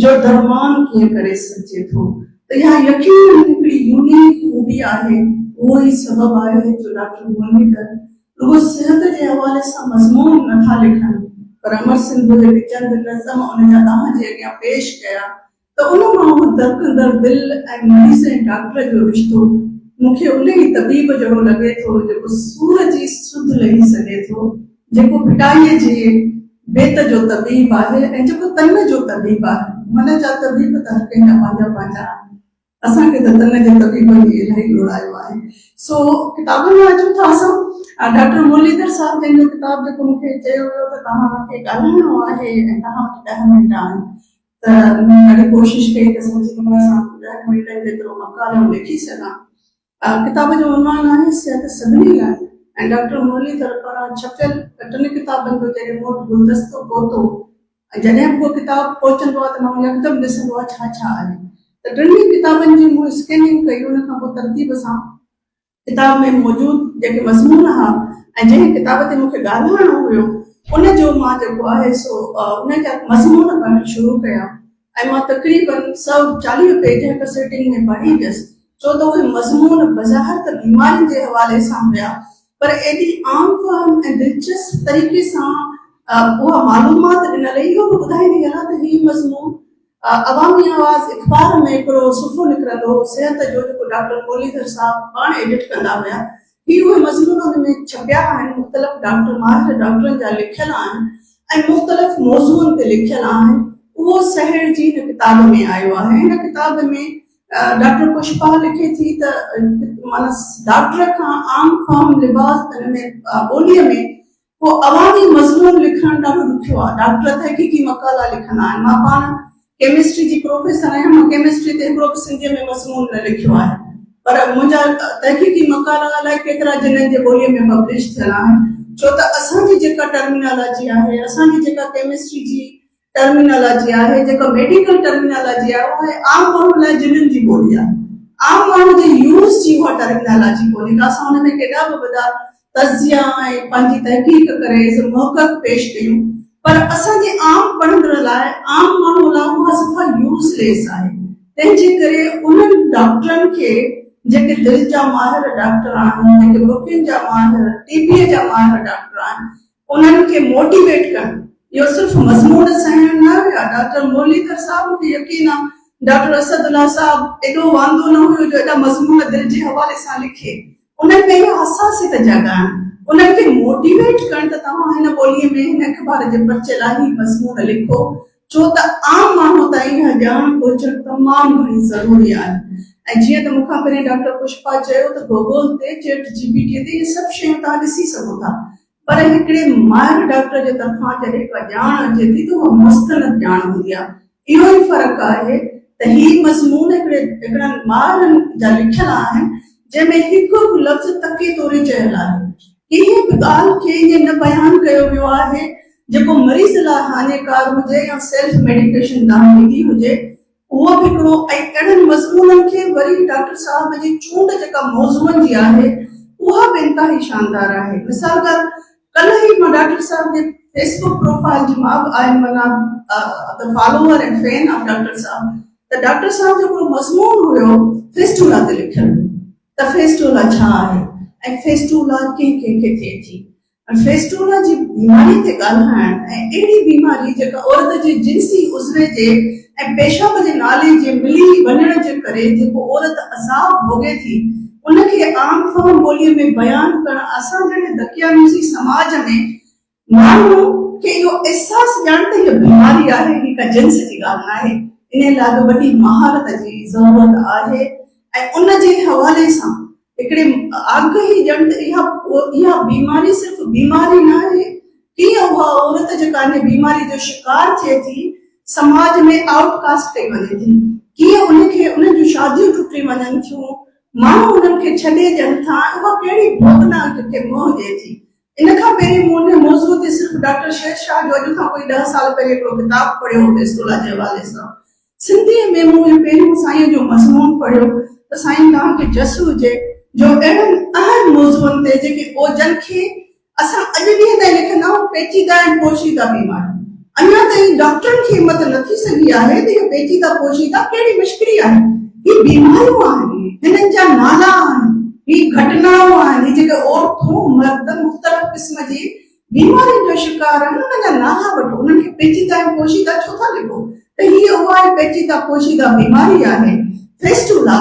جو درمان ڪيئن ڪري سگهجي ٿو. ته اها يقينن هڪڙي يونيڪ خوبي آهي، اهو ئي سبب آهي جو ڊاڪٽر مرليڌر رڳو صحت جي حوالي سان مضمون نه ٿا لکن پر امر سنڌو جيڪي چند نظم ان جا توهان جي اڳيان پيش ڪيا ته ان مان اهو ڌڙڪندڙ دل ۽ مريض ۽ ڊاڪٽر جو رشتو مون کي ان ئي طبيب جهڙو لڳي ٿو جيڪو سور جي سڌ لهي سگهي ٿو، جيڪو ڀٽائيء جي بيت جو طبيب آهي ۽ جيڪو تن جو طبيب آهي. من جا طبيب ته هر ڪنهن جا پنهنجا پنهنجا آهن. اسان کي ته تن جي طبيبن ئي الاهي لوڙايو آهي. سو ڪتابن ۾ اچون ٿا اسان. ڊاڪٽر مرليڌر صاحب جن جو ڪتاب جيڪو مون کي چيو ويو ته توهان کي ڳالهائڻو آهي ۽ توهان وٽ ڏهه منٽ آهن ته مون ڏاڍي ڪوشش ڪئي ته سمجهي نموني سان ڏهن منٽن جيترو مقالو لکي سگهان. ڪتاب جو عنوان آهي صحت سڀني لاء ۽ ڊاڪٽر مرليڌر پاران ڇپيل ٽن ڪتابن جو جڏهن مون وٽ گلدستو پهتو ۽ جڏهن به ڪو ڪتاب پهچندو آهي ته ماڻهو يڪدم ڏسندو آهي ڇا ڇا آهي ته ٽنهي ڪتابن جي مون اسڪيننگ ڪئي ان کان پوء ترتيب سان ڪتاب ۾ موجود جيڪي مضمون هئا ۽ جنهن ڪتاب تي مون کي ڳالهائڻو هيو ان جو مان جيڪو آهي سو ان جا مضمون پڙهڻ شروع ڪيا ۽ مان تقريباً 140 پيج هڪ سيٽنگ ۾ پڙهي ويس، ڇو ته اهي مضمون بظاهر ته بيمارين جي حوالي سان هيا، پر ايڏي عام فهم ۽ دلچسپ طريقي سان اها معلومات ڏنل هئي. اهو به ٻڌائيندي هلان ته هي مضمون عوامي آواز اخبار ۾ هڪڙو صفحو نڪرندو هو صحت جو، جيڪو ڊاڪٽر مرليڌر صاحب پاڻ ايڊٽ ڪندا هيا. هي اهي مضمون ان ۾ ڇپيا آهن، مختلف ڊاڪٽر ماهر ڊاڪٽرن جا لکيل آهن ۽ مختلف موضوعن تي لکيل آهن، اهو سهيڙجي هن ڪتاب ۾ آيو آهي. هن ڪتاب ۾ ڊاڪٽر پشپا لکي ٿي ته معنيٰ ڊاڪٽر کان عام فهم لباس ان ۾ ٻوليء ۾ ڪو عوامي مضمون لکڻ ڏاڍو ڏکيو آهي. ڊاڪٽر تحقيقي مقالا لکندا آهن. مان پاڻ ڪيمسٽري جي پروفيسر آهيان، مان ڪيمسٽري تي هڪڙو به سنڌيء ۾ مضمون نه لکيو آهي، پر منهنجا تحقيقي مقالا الائي ڪيترا جنن جي ٻوليء ۾ پبلش ٿيل آهن، ڇو ته اسان جي جيڪا ٽرمينالاجي آهي، اسان جي جيڪا ڪيمسٽري جي ٽرمينالاجي آهي، جيڪا ميڊيڪل ٽرمينالاجي آهي، اها عام ماڻهن لاء جنن جي ٻولي آهي. عام ماڻهو جي يوز جي اها ٽرمينالاجي ڪونهي ڪا، اسان ان ۾ ڪيڏا به وڏا تجزيا ۽ پنهنجي تحقيق ڪري ايز اي محقق پيش ڪيون، پر اسان جي عام پڙهندڙ لاء، عام ماڻهو لاء اها صفا يوز ليس آهي. تنهن جي ڪري انهن ڊاڪٽرن کي جيڪي دل جا ماهر ڊاڪٽر آهن، جيڪي بڪين جا ماهر، ٽي بي جا ماهر ڊاڪٽر آهن، انهن کي موٽيويٽ ڪرڻ اهو صرف مضمون سهيڙڻ نه هيا. ڊاڪٽر مرليڌر صاحب مون کي يقين آ ڊاڪٽر اسد الله صاحب ايڏو واندو نه هيو جو ايڏا مضمون دل جي حوالي سان لکي. انهن ۾ اها حساسيت جاڳائڻ، انهن کي موٽيويٽ ڪرڻ ته توهان هن ٻوليء ۾ هن اخبار جي پرچي لاء هي مضمون لکو ڇو ته عام ماڻهو تائين اها ڄاڻ پهچڻ تمام گهڻي ضروري آهي ۽ جيئن ته مون کان پهرين ڊاڪٽر پشپا چيو ته گوگول تي چيٽ جي پي ٽي تي اهي سڀ شيون توهان ڏسي سگهو ٿا پر هڪڙي ماهر ڊاڪٽر جي طرفان جڏهن ڪا ڄاڻ اچي ٿي ته اها مستند ڄاڻ هوندي آهي. اهو ئي فرق آهي ته هي مضمون هڪڙي هڪڙن ماهرن جا لکيل آهن جنهن ۾ هڪ هڪ لفظ تڪي توري چيل آهي. ڪنهن به ڳالهه کي ائين نه بيان ڪيو ويو آهي جيڪو مريض لاء هاڃيڪار هجي يا سيلف ميڊيڪيشن ڏانهن ويندي هجي. اهو به هڪڙو ۽ اهڙن مضمونن کي وري ڊاڪٽر صاحب جي چونڊ جيڪا موضوعن جي آهي اها به انتهائي شاندار آهي. مثال طور ڪلهه ئي مان ڊاڪٽر صاحب جي فيس بڪ پروفائيل جي مان به آهيان معنيٰ the follower ۽ fan of doctor صاحب ته ڊاڪٽر صاحب جو هڪڙو مضمون هيو فيسٽولا تي لکيل هيو. ته فيسٽولا ڇا آهي ۽ فيسٽولا ڪنهن ڪنهن کي ٿئي ٿي ۽ فيسٽولا جي بيماري تي ڳالهائڻ ۽ اهڙي بيماري جيڪا عورت جي جنسي عضوي جي ۽ پيشاب جي نالي جي ملي وڃڻ جي ڪري جيڪو عورت عذاب ڀوڳي ٿي ان کي عام فهم ٻولي ۾ بيان ڪرڻ اسان جهڙي دقيانوسي سماج ۾ ماڻهو کي اهو احساس ڏيڻ ته هيء بيماري آهي، هي ڪا جنس جي ڳالهه ناهي، انهيء لاء به وڏي مهارت جي ضرورت آهي ۽ ان جي حوالي سان هڪڙي آگاهي ڏيڻ ته اها اها بيماري صرف بيماري ناهي، ڪيئن اها عورت جيڪا انهيء بيماري جو شڪار ٿئي ٿي، سماج ۾ آئوٽ ڪاسٽ ڪئي وڃي ٿي، ڪيئن ان کي انهن جون شاديون ٽٽي وڃن ٿيون، ماڻهو انهن کي ڇڏي ڏين ٿا ۽ اها ڪهڙي ڀوڳنا کي منهن ڏئي ٿي. ان کان پهرين مون ان موضوع تي صرف ڊاڪٽر شير شاهه جو اڄ کان ڪوئي ڏهه سال پهرين هڪڙو ڪتاب پڙهيو هو فيسٽولا جي حوالي سان. سنڌيء ۾ مون اهو پهريون سائينء جو مضمون پڙهيو ته سائين توهان کي جس هجي جو اهڙن اهم موضوعن تي جيڪي اوجن کي اسان اڄ ڏينهن تائين لکندا آهيون پيچيده ۽ پوشيده بيماريون اڃا تائين ڊاڪٽرن کي همت نه ٿي سگهي آهي ته اهو پيچيده پوشيده ڪهڙي مشڪري آهي. هي بيماريون آهن، هنن جا نالا آهن، هي گهٽنائون آهن، هي جيڪي عورتون مرد مختلف قسم جي بيمارين جو شڪار آهن انهن جا نالا وٺو، انهن کي پيچيده ۽ پوشيده ڇو ٿا لکو ته هي اها ئي پيچيده پوشيده بيماري آهي فيسٽولا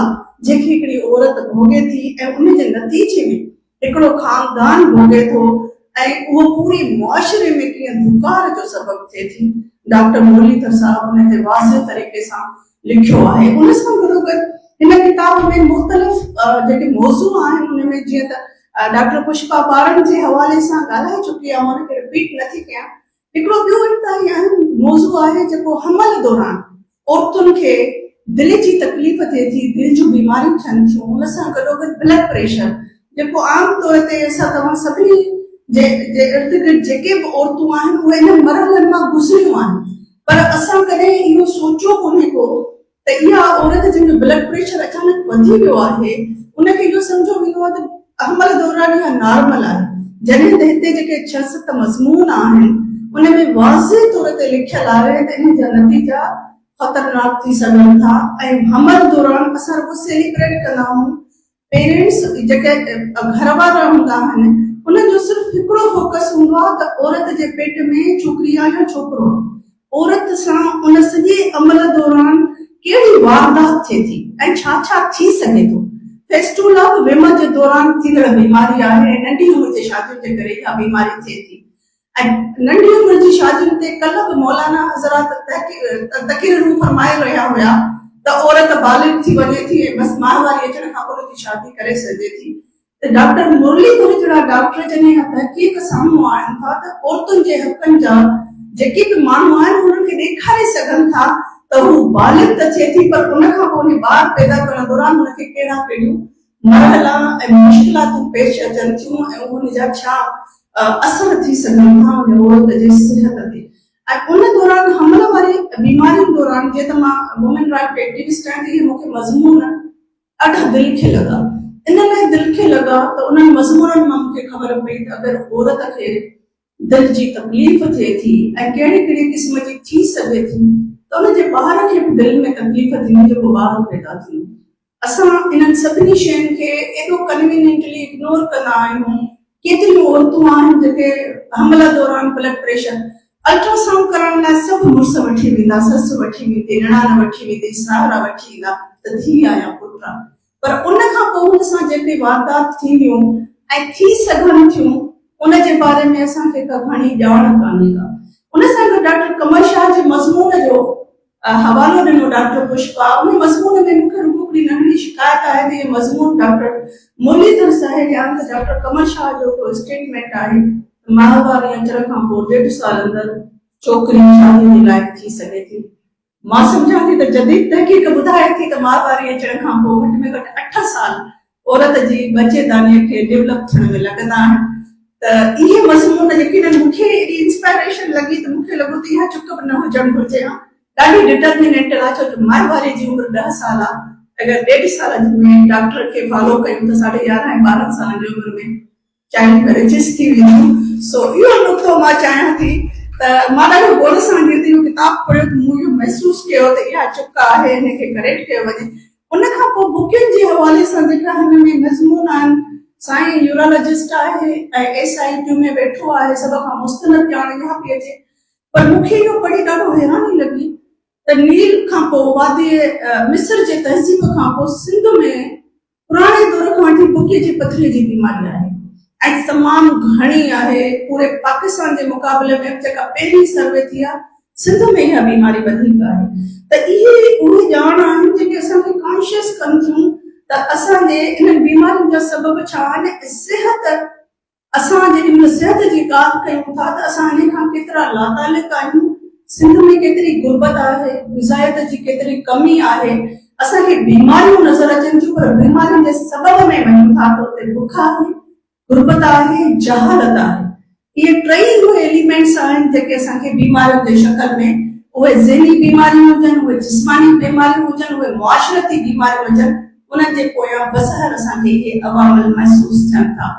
جنهن کي هڪڙي عورت ڀوڳي ٿي ۽ ان جي نتيجي ۾ هڪڙو خاندان ڀوڳي ٿو ۽ اهو پوري معاشري ۾ ڪيئن ڌڪار جو سبب ٿئي ٿي، ڊاڪٽر مرليڌر صاحب ان تي واضح طريقي سان لکيو آهي. ان سان گڏوگڏ هن ڪتاب ۾ مختلف جيڪي موضوع آهن ان ۾ جيئن ته ڊاڪٽر پشپا ٻارن جي حوالي سان ڳالهائي چڪي آهي، ان کي رپيٽ نٿي ڪيان. هڪڙو ٻيو انتهائي اهم موضوع آهي جيڪو حمل دوران عورتن کي دل جي تڪليف ٿئي ٿي، دل جون بيماريون ٿين ٿيون، ان سان گڏوگڏ بلڊ پريشر جيڪو عام طور تي اسان توهان سڀني جي جي ارد گرد جيڪي به عورتون آهن اهي انهن مرحلن مان گذريون آهن پر اسان ڪڏهن اهو سوچيو ڪونهي ڪو ته اها عورت جنهن جو بلڊ پريشر اچانڪ وڌي ويو آهي ان کي اهو سمجهيو ويندو آهي ته حمل دوران اها نارمل آهي جڏهن ته هتي جيڪي ڇهه ست مضمون آهن ان ۾ واضح طور تي لکيل آهي ته انهن جا نتيجا خطرناڪ ٿي سگهن ٿا ۽ حمل دوران اسان رڳو سيليبريٽ ڪندا آهيون پيرنٽس جيڪي گهر وارا هوندا آهن انهن جو صرف هڪڙو فوڪس هوندو آهي ته عورت جي پيٽ ۾ ڇوڪري آهي يا ڇوڪرو آهي عورت سان ان سڄي عمل دوران ڪهڙي واردات ٿئي ٿي ۽ ڇا ڇا ٿي سگهي ٿو فيسٽولا به ويم جي دوران ٿيندڙ بيماري آهي ۽ ننڍي عمر جي شادين جي ڪري اها بيماري ٿئي ٿي ۽ ننڍي عمر جي شادين تي ڪلهه به مولانا حضرات تقريرون فرمائي رهيا هيا ته عورت بالغ ٿي وڃي ٿي ۽ بس ماهواري اچڻ کان پوء ان جي شادي ڪري سگهجي ٿي ته ڊاڪٽر مرلي ڌر جهڙا ڊاڪٽر جڏهن اها تحقيق سامهون آڻين ٿا ته عورتن جي حقن جا جيڪي به ماڻهو آهن انهن کي ڏيکاري سگهن ٿا ته هو بالغ ته ٿئي ٿي پر ان کان پوء ان ٻار پيدا ڪرڻ دوران هن کي ڪهڙا ڪهڙيون مرحلا ۽ مشڪلاتون پيش اچن ٿيون ۽ ان جا ڇا اثر ٿي سگهن ٿا ان عورت جي صحت تي ۽ ان دوران حمل واري بيمارين دوران جيئن ته مان وومين رائٽ ايڪٽيوسٽ آهيان ته اهي مون کي مضمون ڏاڍا دل کي لڳا ان لاء دل کي لڳا ته انهن مضمونن مان مون کي خبر پئي ته اگر عورت کي دل جي تڪليف ٿئي ٿي ۽ ڪهڙي ڪهڙي قسم جي ٿي سگهي ٿي ته ان جي ٻار کي به دل ۾ تڪليف ٿيندي جيڪو ٻار پيدا ٿيندو. اسان انهن سڀني شين کي ايڏو ڪنوينينٽلي اگنور ڪندا آهيون. ڪيتريون عورتون آهن جيڪي حمل دوران بلڊ پريشر الٽراسائونڊ ڪرائڻ لاء سڀ مڙس وٺي ويندا، سس وٺي ويندي، نڻان وٺي ويندي، ساهرا وٺي ايندا ته ڌيء آ يا پٽ آ. پر ان کان پوء ان سان جيڪي واردات ٿينديون ۽ ٿي سگهن ٿيون ان جي باري ۾ اسان کي ڪا گهڻي ڄاڻ ڪانهي ڪا. ان سان گڏ ڊاڪٽر قمر شاهه جي مضمون جو حوالو ڏنو ڊاڪٽر پشپا ان مضمون ۾ مون کي رڳو هڪڙي ننڍڙي شڪايت آهي ته اهو مضمون ڊاڪٽر مرليڌر ساهي ڏيان ته ڊاڪٽر قمر شاهه جو هڪڙو اسٽيٽمينٽ آهي ته ماهواري اچڻ کان پوء ڏيڍ سال اندر ڇوڪري شادي جي لائق ٿي سگهي ٿي. مان سمجهان ٿي ته جديد تحقيق ٻڌائي ٿي ته ماهواري اچڻ کان پوء گهٽ ۾ گهٽ اٺ سال عورت جي ٻچي دانيء کي ڊولپ ٿيڻ ۾ لڳندا آهن ته اهي مضمون يقينن مون کي ايڏي انسپائريشن لڳي ته مون کي لڳو ته اها چڪ به نه هجڻ گهرجي ها. ڏاڍي ڊٽرمينيٽ آ ڇو جو مائي واري جي عمر ڏهه سال آ اگر ڏيڍ سال ۾ ڊاڪٽر کي فالو ڪيون ته ساڍي يارهن ۽ 12 سالن جي عمر ۾ چائلڊ ميريجز ٿي وينديون سو اهو نقطو مان چاهيان ٿي ته مان ڏاڍو غور سان جيئن ته اهو ڪتاب پڙهيو ته مون اهو محسوس ڪيو ته اها چڪ آهي ان کي ڪريڪٽ ڪيو وڃي. ان کان پوء بڪين جي حوالي سان جيڪا هن ۾ مضمون آهن، سائين يورالاجسٽ آهي ۽ ايس I Q ۾ ويٺو آهي، سڀ کان مستند ڄاڻ اها پئي اچي، پر مون کي اهو پڙهي ڏاڍو حيراني لڳي ته نيل کان پوء وادي مصر جي تهذيب کان پوء سنڌ ۾ پراڻي دور کان وٺي بڪي جي پٿري جي بيماري آهي ۽ تمام گهڻي آهي، پوري پاڪستان جي مقابلي ۾ جيڪا پهرين سروي ٿي آهي سنڌ ۾ اها بيماري وڌيڪ آهي ته اهي اهي ڄاڻ آهن جيڪي اسان کي ڪانشيس ڪن ٿيون ته اسان جي انهن بيمارين جا سبب ڇا آهن ۽ صحت اسان جيڏي مهل صحت جي ڳالهه ڪيون ٿا ته اسان انهي کان ڪيترا لاتعلق آهيون، سنڌ ۾ ڪيتري غربت آهي، غذائيت جي ڪيتري ڪمي آهي، اسان کي بيماريون نظر اچن ٿيون پر بيمارين جي سبب ۾ وڃون ٿا ته اتي بک آهي، غربت آهي، جهالت آهي. اهي ٽئي اهي ايليمينٽس آهن جيڪي اسان کي بيمارين جي شڪل ۾ اهي ذهني بيماريون هجن، اهي جسماني بيماريون هجن، اهي معاشرتي بيماريون هجن، انهن جي پويان بظاهر اسان کي اهي عوامل محسوس ٿين ٿا.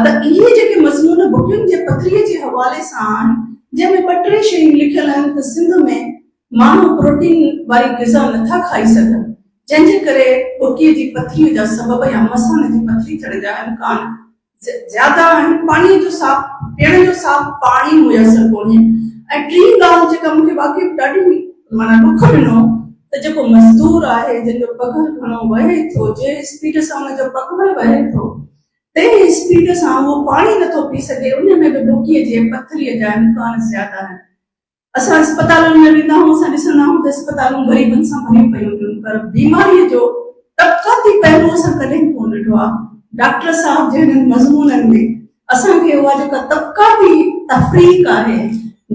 ته اهي جيڪي مضمون بڪين جي پٿريء جي حوالي سان آهن، جنهن ۾ ٻه ٽي شيون لکيل آهن ته سنڌ ۾ ماڻهو پروٽين واري غذا نٿا کائي سگهن، جنهن جي ڪري بڪيء جي پٿريء جا سبب يا مثاني جي پٿري ٿيڻ جا امڪان زياده آهن، پاڻيء جو صاف پيئڻ جو صاف پاڻي ميسر ڪونهي ۽ ٽين ڳالهه جيڪا مون کي واقعي به ڏاڍي معنيٰ ڏک ڏنو ته جيڪو مزدور آهي جنهن جو پگهر گهڻو وهي ٿو جنهن اسپيڊ سان ان جو پگهر وهي ٿو تنهن اسپيڊ سان اهو پاڻي نٿو پي سگهي ان ۾ به ڏوڪيء جي پٿريء جا امڪان زياده آهن. اسان اسپتالن ۾ ويندا آهيون اسان ڏسندا آهيون ته اسپتالون غريبن سان ڀريون پيون هونديون آهن پر بيماريء جو طبقاتي پهلو اسان ڪڏهن ڪونه ڏٺو آهي. ڊاڪٽر صاحب جي هنن مضمونن ۾ اسان کي اها جيڪا طبقاتي تفريق آهي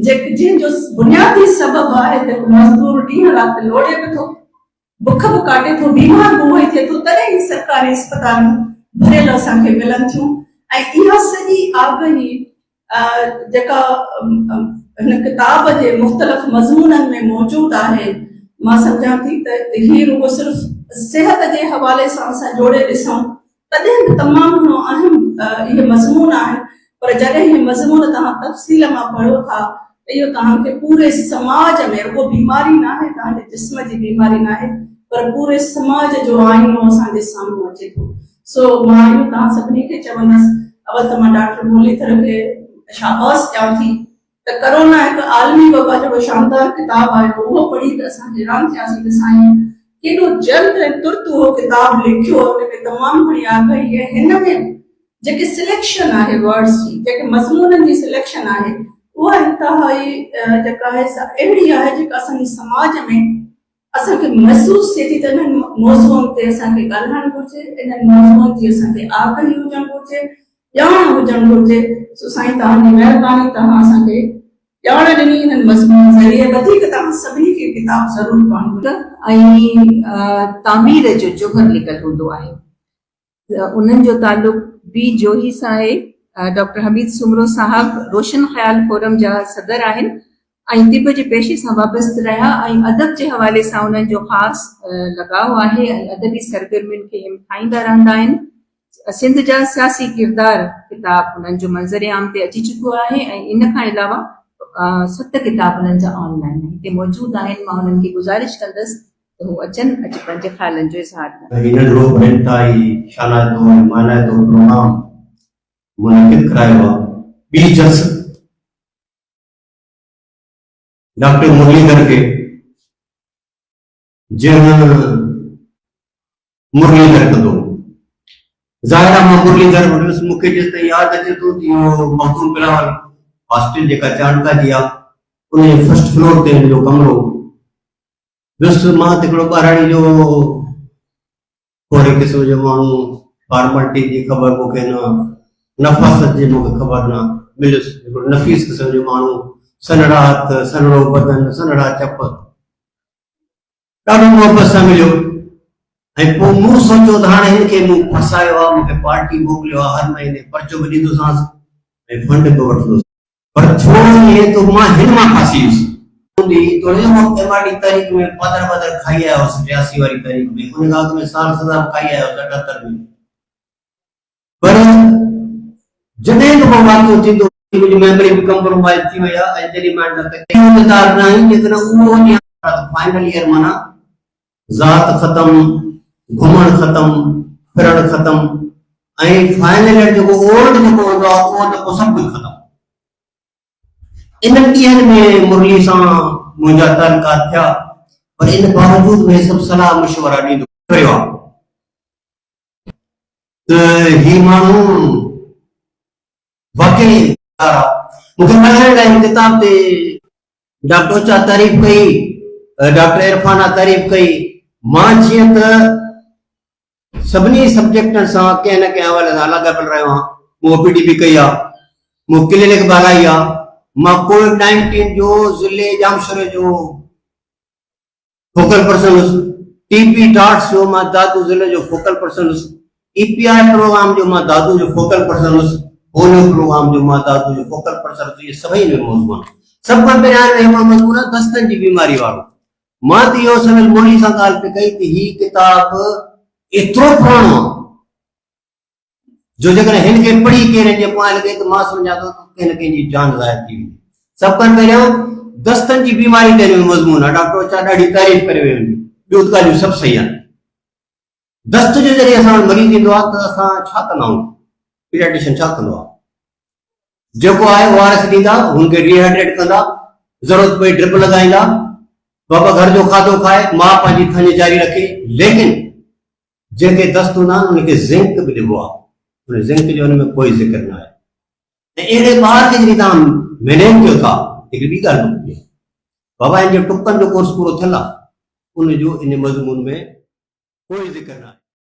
جنهن جو بنيادي سبب آهي ته هڪ مزدور ڏينهن رات لوڙي به ٿو، بک به ڪاٽي ٿو، بيمار به اهو ئي ٿئي ٿو، تڏهن ئي سرڪاري اسپتالون ڀريل اسان کي ملن ٿيون ۽ اها سڄي آگاهي جيڪا هن ڪتاب جي مختلف مضمونن ۾ موجود آهي، مان سمجهان ٿي ته هي رڳو صرف صحت جي حوالي سان اسان جوڙي ڏسون تڏهن به تمام گهڻو اهم اهي مضمون آهن پر جڏهن اهي مضمون توهان تفصيل مان پڙهو ٿا ته اهو توهان کي پوري سماج ۾ رڳو بيماري ناهي توهان جي جسم جي بيماري ناهي پر پوري سماج جو آئينو اسان جي سامهون اچي ٿو سو مان اهو توهان سڀني کي چوندس اول ته مان ڊاڪٽر مرليڌر کي شاباس ڏيان ٿي ته ڪرونا هڪ عالمي وبا جهڙو شاندار ڪتاب آيو، اهو پڙهي ته اسان حيران ٿياسين ته سائين ڪيڏو جلد ۽ ترت اهو ڪتاب لکيو، ان ۾ تمام گهڻي آگاهي ۽ هن ۾ جيڪي سليڪشن آهي ورڊز جي، جيڪي مضمونن جي سليڪشن آهي، اها انتهائي جيڪا آهي سا اهڙي آهي جيڪا اسان جي سماج ۾ اسان کي محسوس ٿئي ٿي ته انهن موضوعن تي اسان کي ڳالهائڻ گهرجي، انهن موضوعن جي اسان کي آگاهي هجڻ گهرجي، ڄاڻ هجڻ گهرجي. سو سائين توهان جي مهرباني توهان اسان کي ڄاڻ ڏني انهن مضمونن ذريعي. وڌيڪ توهان سڀني کي ڪتاب ضرور پڙهڻ گهرجي. ۽ تعمير جو جوهر لڪل هوندو آهي. انهن جو تعلق به جوهي سان آهي. ڊاڪٽر حميد سومرو صاحب روشن خيال فورم جا صدر آهن ۽ طب جي پيشي سان وابسته رهيا ۽ ادب جي حوالي سان انهن جو خاص لڳاء آهي ۽ ادبي سرگرمين کي همٿائيندا رهندا آهن. سنڌ جا سياسي ڪردار ڪتاب انهن جو منظر عام تي اچي چڪو آهي ۽ ان کان علاوه ست ڪتاب انهن جا آن لائين هتي موجود آهن. مان انهن کي گذارش ڪندس ته هو اچن اچي پنهنجي خيالن جو اظهار ڪن. هي ننڍڙو پر انتهائي شانائتو ۽ مانائتو پروگرام منعقد ڪرايو آ. ٻي جس ڊاڪٽر مرليڌر کي جنهن مرليڌر ڪندو هو. ظاهر آ مان مرليڌر وٽ ويس مون کي جيستائين ياد اچي ٿو ته اهو مخدوم بلاول هاسٽل جيڪا چانڊڪا جي آ ان جي فرسٽ فلور تي هن جو ڪمرو هو. ويس مان ته هڪڙو ٻهراڙي جو ٿوري قسم جو ماڻهو فارملٽي جي خبر مون کي نه نفاست جي مون کي خبر نه مليس هڪڙو نفيس قسم جو ماڻهو سنهڙا هٿ سنهڙو بدن سنهڙا چپ ڏاڍو محبت سان مليو ۽ پوء مون سوچيو ته هاڻي هن کي مون ڦاسايو آهي مون کي پارٽي موڪليو آهي هر مهيني پرچو به ڏيندوسانس ۽ فنڊ به وٺندو هوس. پر ٿيو ائين ته مان هن مان ڦاسي ويس. هوندي توڙي جو مان ايم آر ڊي تحريڪ ۾ پادر وادر کائي آيو هوس 83 واري تحريڪ ۾، ان کان اڳ ۾ سال سزا به کائي آيو هوس 78 ۾. پر جڏهن به ڪو واقعو ٿيندو هو منهنجي ميموري به ڪمپرومائيز ٿي وئي آهي ۽ جڏهن مان هن کي اهو انتظار ناهي جيڪڏهن اهو هجي ها ته فائنل ايئر معنيٰ ذات ختم، گهمڻ ختم، ڦرڻ ختم ۽ فائنل ايئر جيڪو اولڊ جيڪو هوندو آهي اهو ته پوء سڀ ڪجهه ختم. انهن ڏينهن ۾ مرلي سان منهنجا تعلقات ٿيا پر ان باوجود به سڀ صلاح مشورا ڏيندو رهيو آهي ته هي ماڻهو واقعي مون کي ڳالهائڻ لاء هن ڪتاب تي ڊاڪٽر اوچا تعريف ڪئي، ڊاڪٽر عرفانه تعريف ڪئي. مان جيئن ته سڀني سبجيڪٽن سان ڪنهن نه ڪنهن حوالي سان لاڳاپيل رهيو آهيان. مون او پي ڊي به ڪئي آهي، مون ڪلينڪ به هلائي آهي، مان ڪووڊ نائنٽين جو ضلعي ڄامشوري جو فوڪل پرسن هيس، ٽي پي ڊاٽس جو مان دادو ضلعي جو فوڪل پرسن هيس، اي پي آء پروگرام جو مان دادو جو فوڪل پرسن هيس، پوليو پروگرام جو مان دادو جو فوڪل پرسن هيس، اهي سڀئي ان ۾ موضوع آهن. سڀ کان پهريان ان ۾ هڪڙو مضمون آهي دستن جي بيماري وارو. مان ته اهو سويل مولوي سان ڳالهه پئي ڪئي ته هي ڪتاب ايترو پراڻو آهي جو جيڪڏهن هن کي پڙهي ڪير هن جي پويان لڳي ته مان سمجهان ٿو ته ڪنهن نه ڪنهن جي جان ظاهر ٿي ويندي. سڀ کان پهريان دستن جي بيماري تي هن ۾ مضمون آهي. ڊاڪٽر اوچا ڏاڍي تعريف ڪري ويو هن جي. ٻيون ته ڳالهيون سڀ صحيح آهن. دست جو جڏهن اسان وٽ مريض ايندو آهي ته اسان ڇا ڪندا آهيون؟ پيڊياٽريشن ڇا ڪندو آهي؟ جيڪو آهي او آر ايس ڏيندا، هن کي ريهائيڊريٽ ڪندا، ضرورت پئي ڊرپ لڳائيندا، بابا گهر جو کاڌو کائي، ماء پنهنجي ٿڃ جاري رکي، ليڪن جنهن کي دست هوندا آهن ان کي زنڪ به ڏبو آهي، ان زنڪ جو ان ۾ ڪوئي ذڪر نه آهي ۽ اهڙي ٻار کي جڏهن توهان مينيج ڪيو ٿا هڪڙي ٻي ڳالهه به ٻڌي بابا هن جو ٽڪن جو ڪورس پورو ٿيل آهي ان جو ان مضمون ۾ ڪوئي ذڪر نه آهي.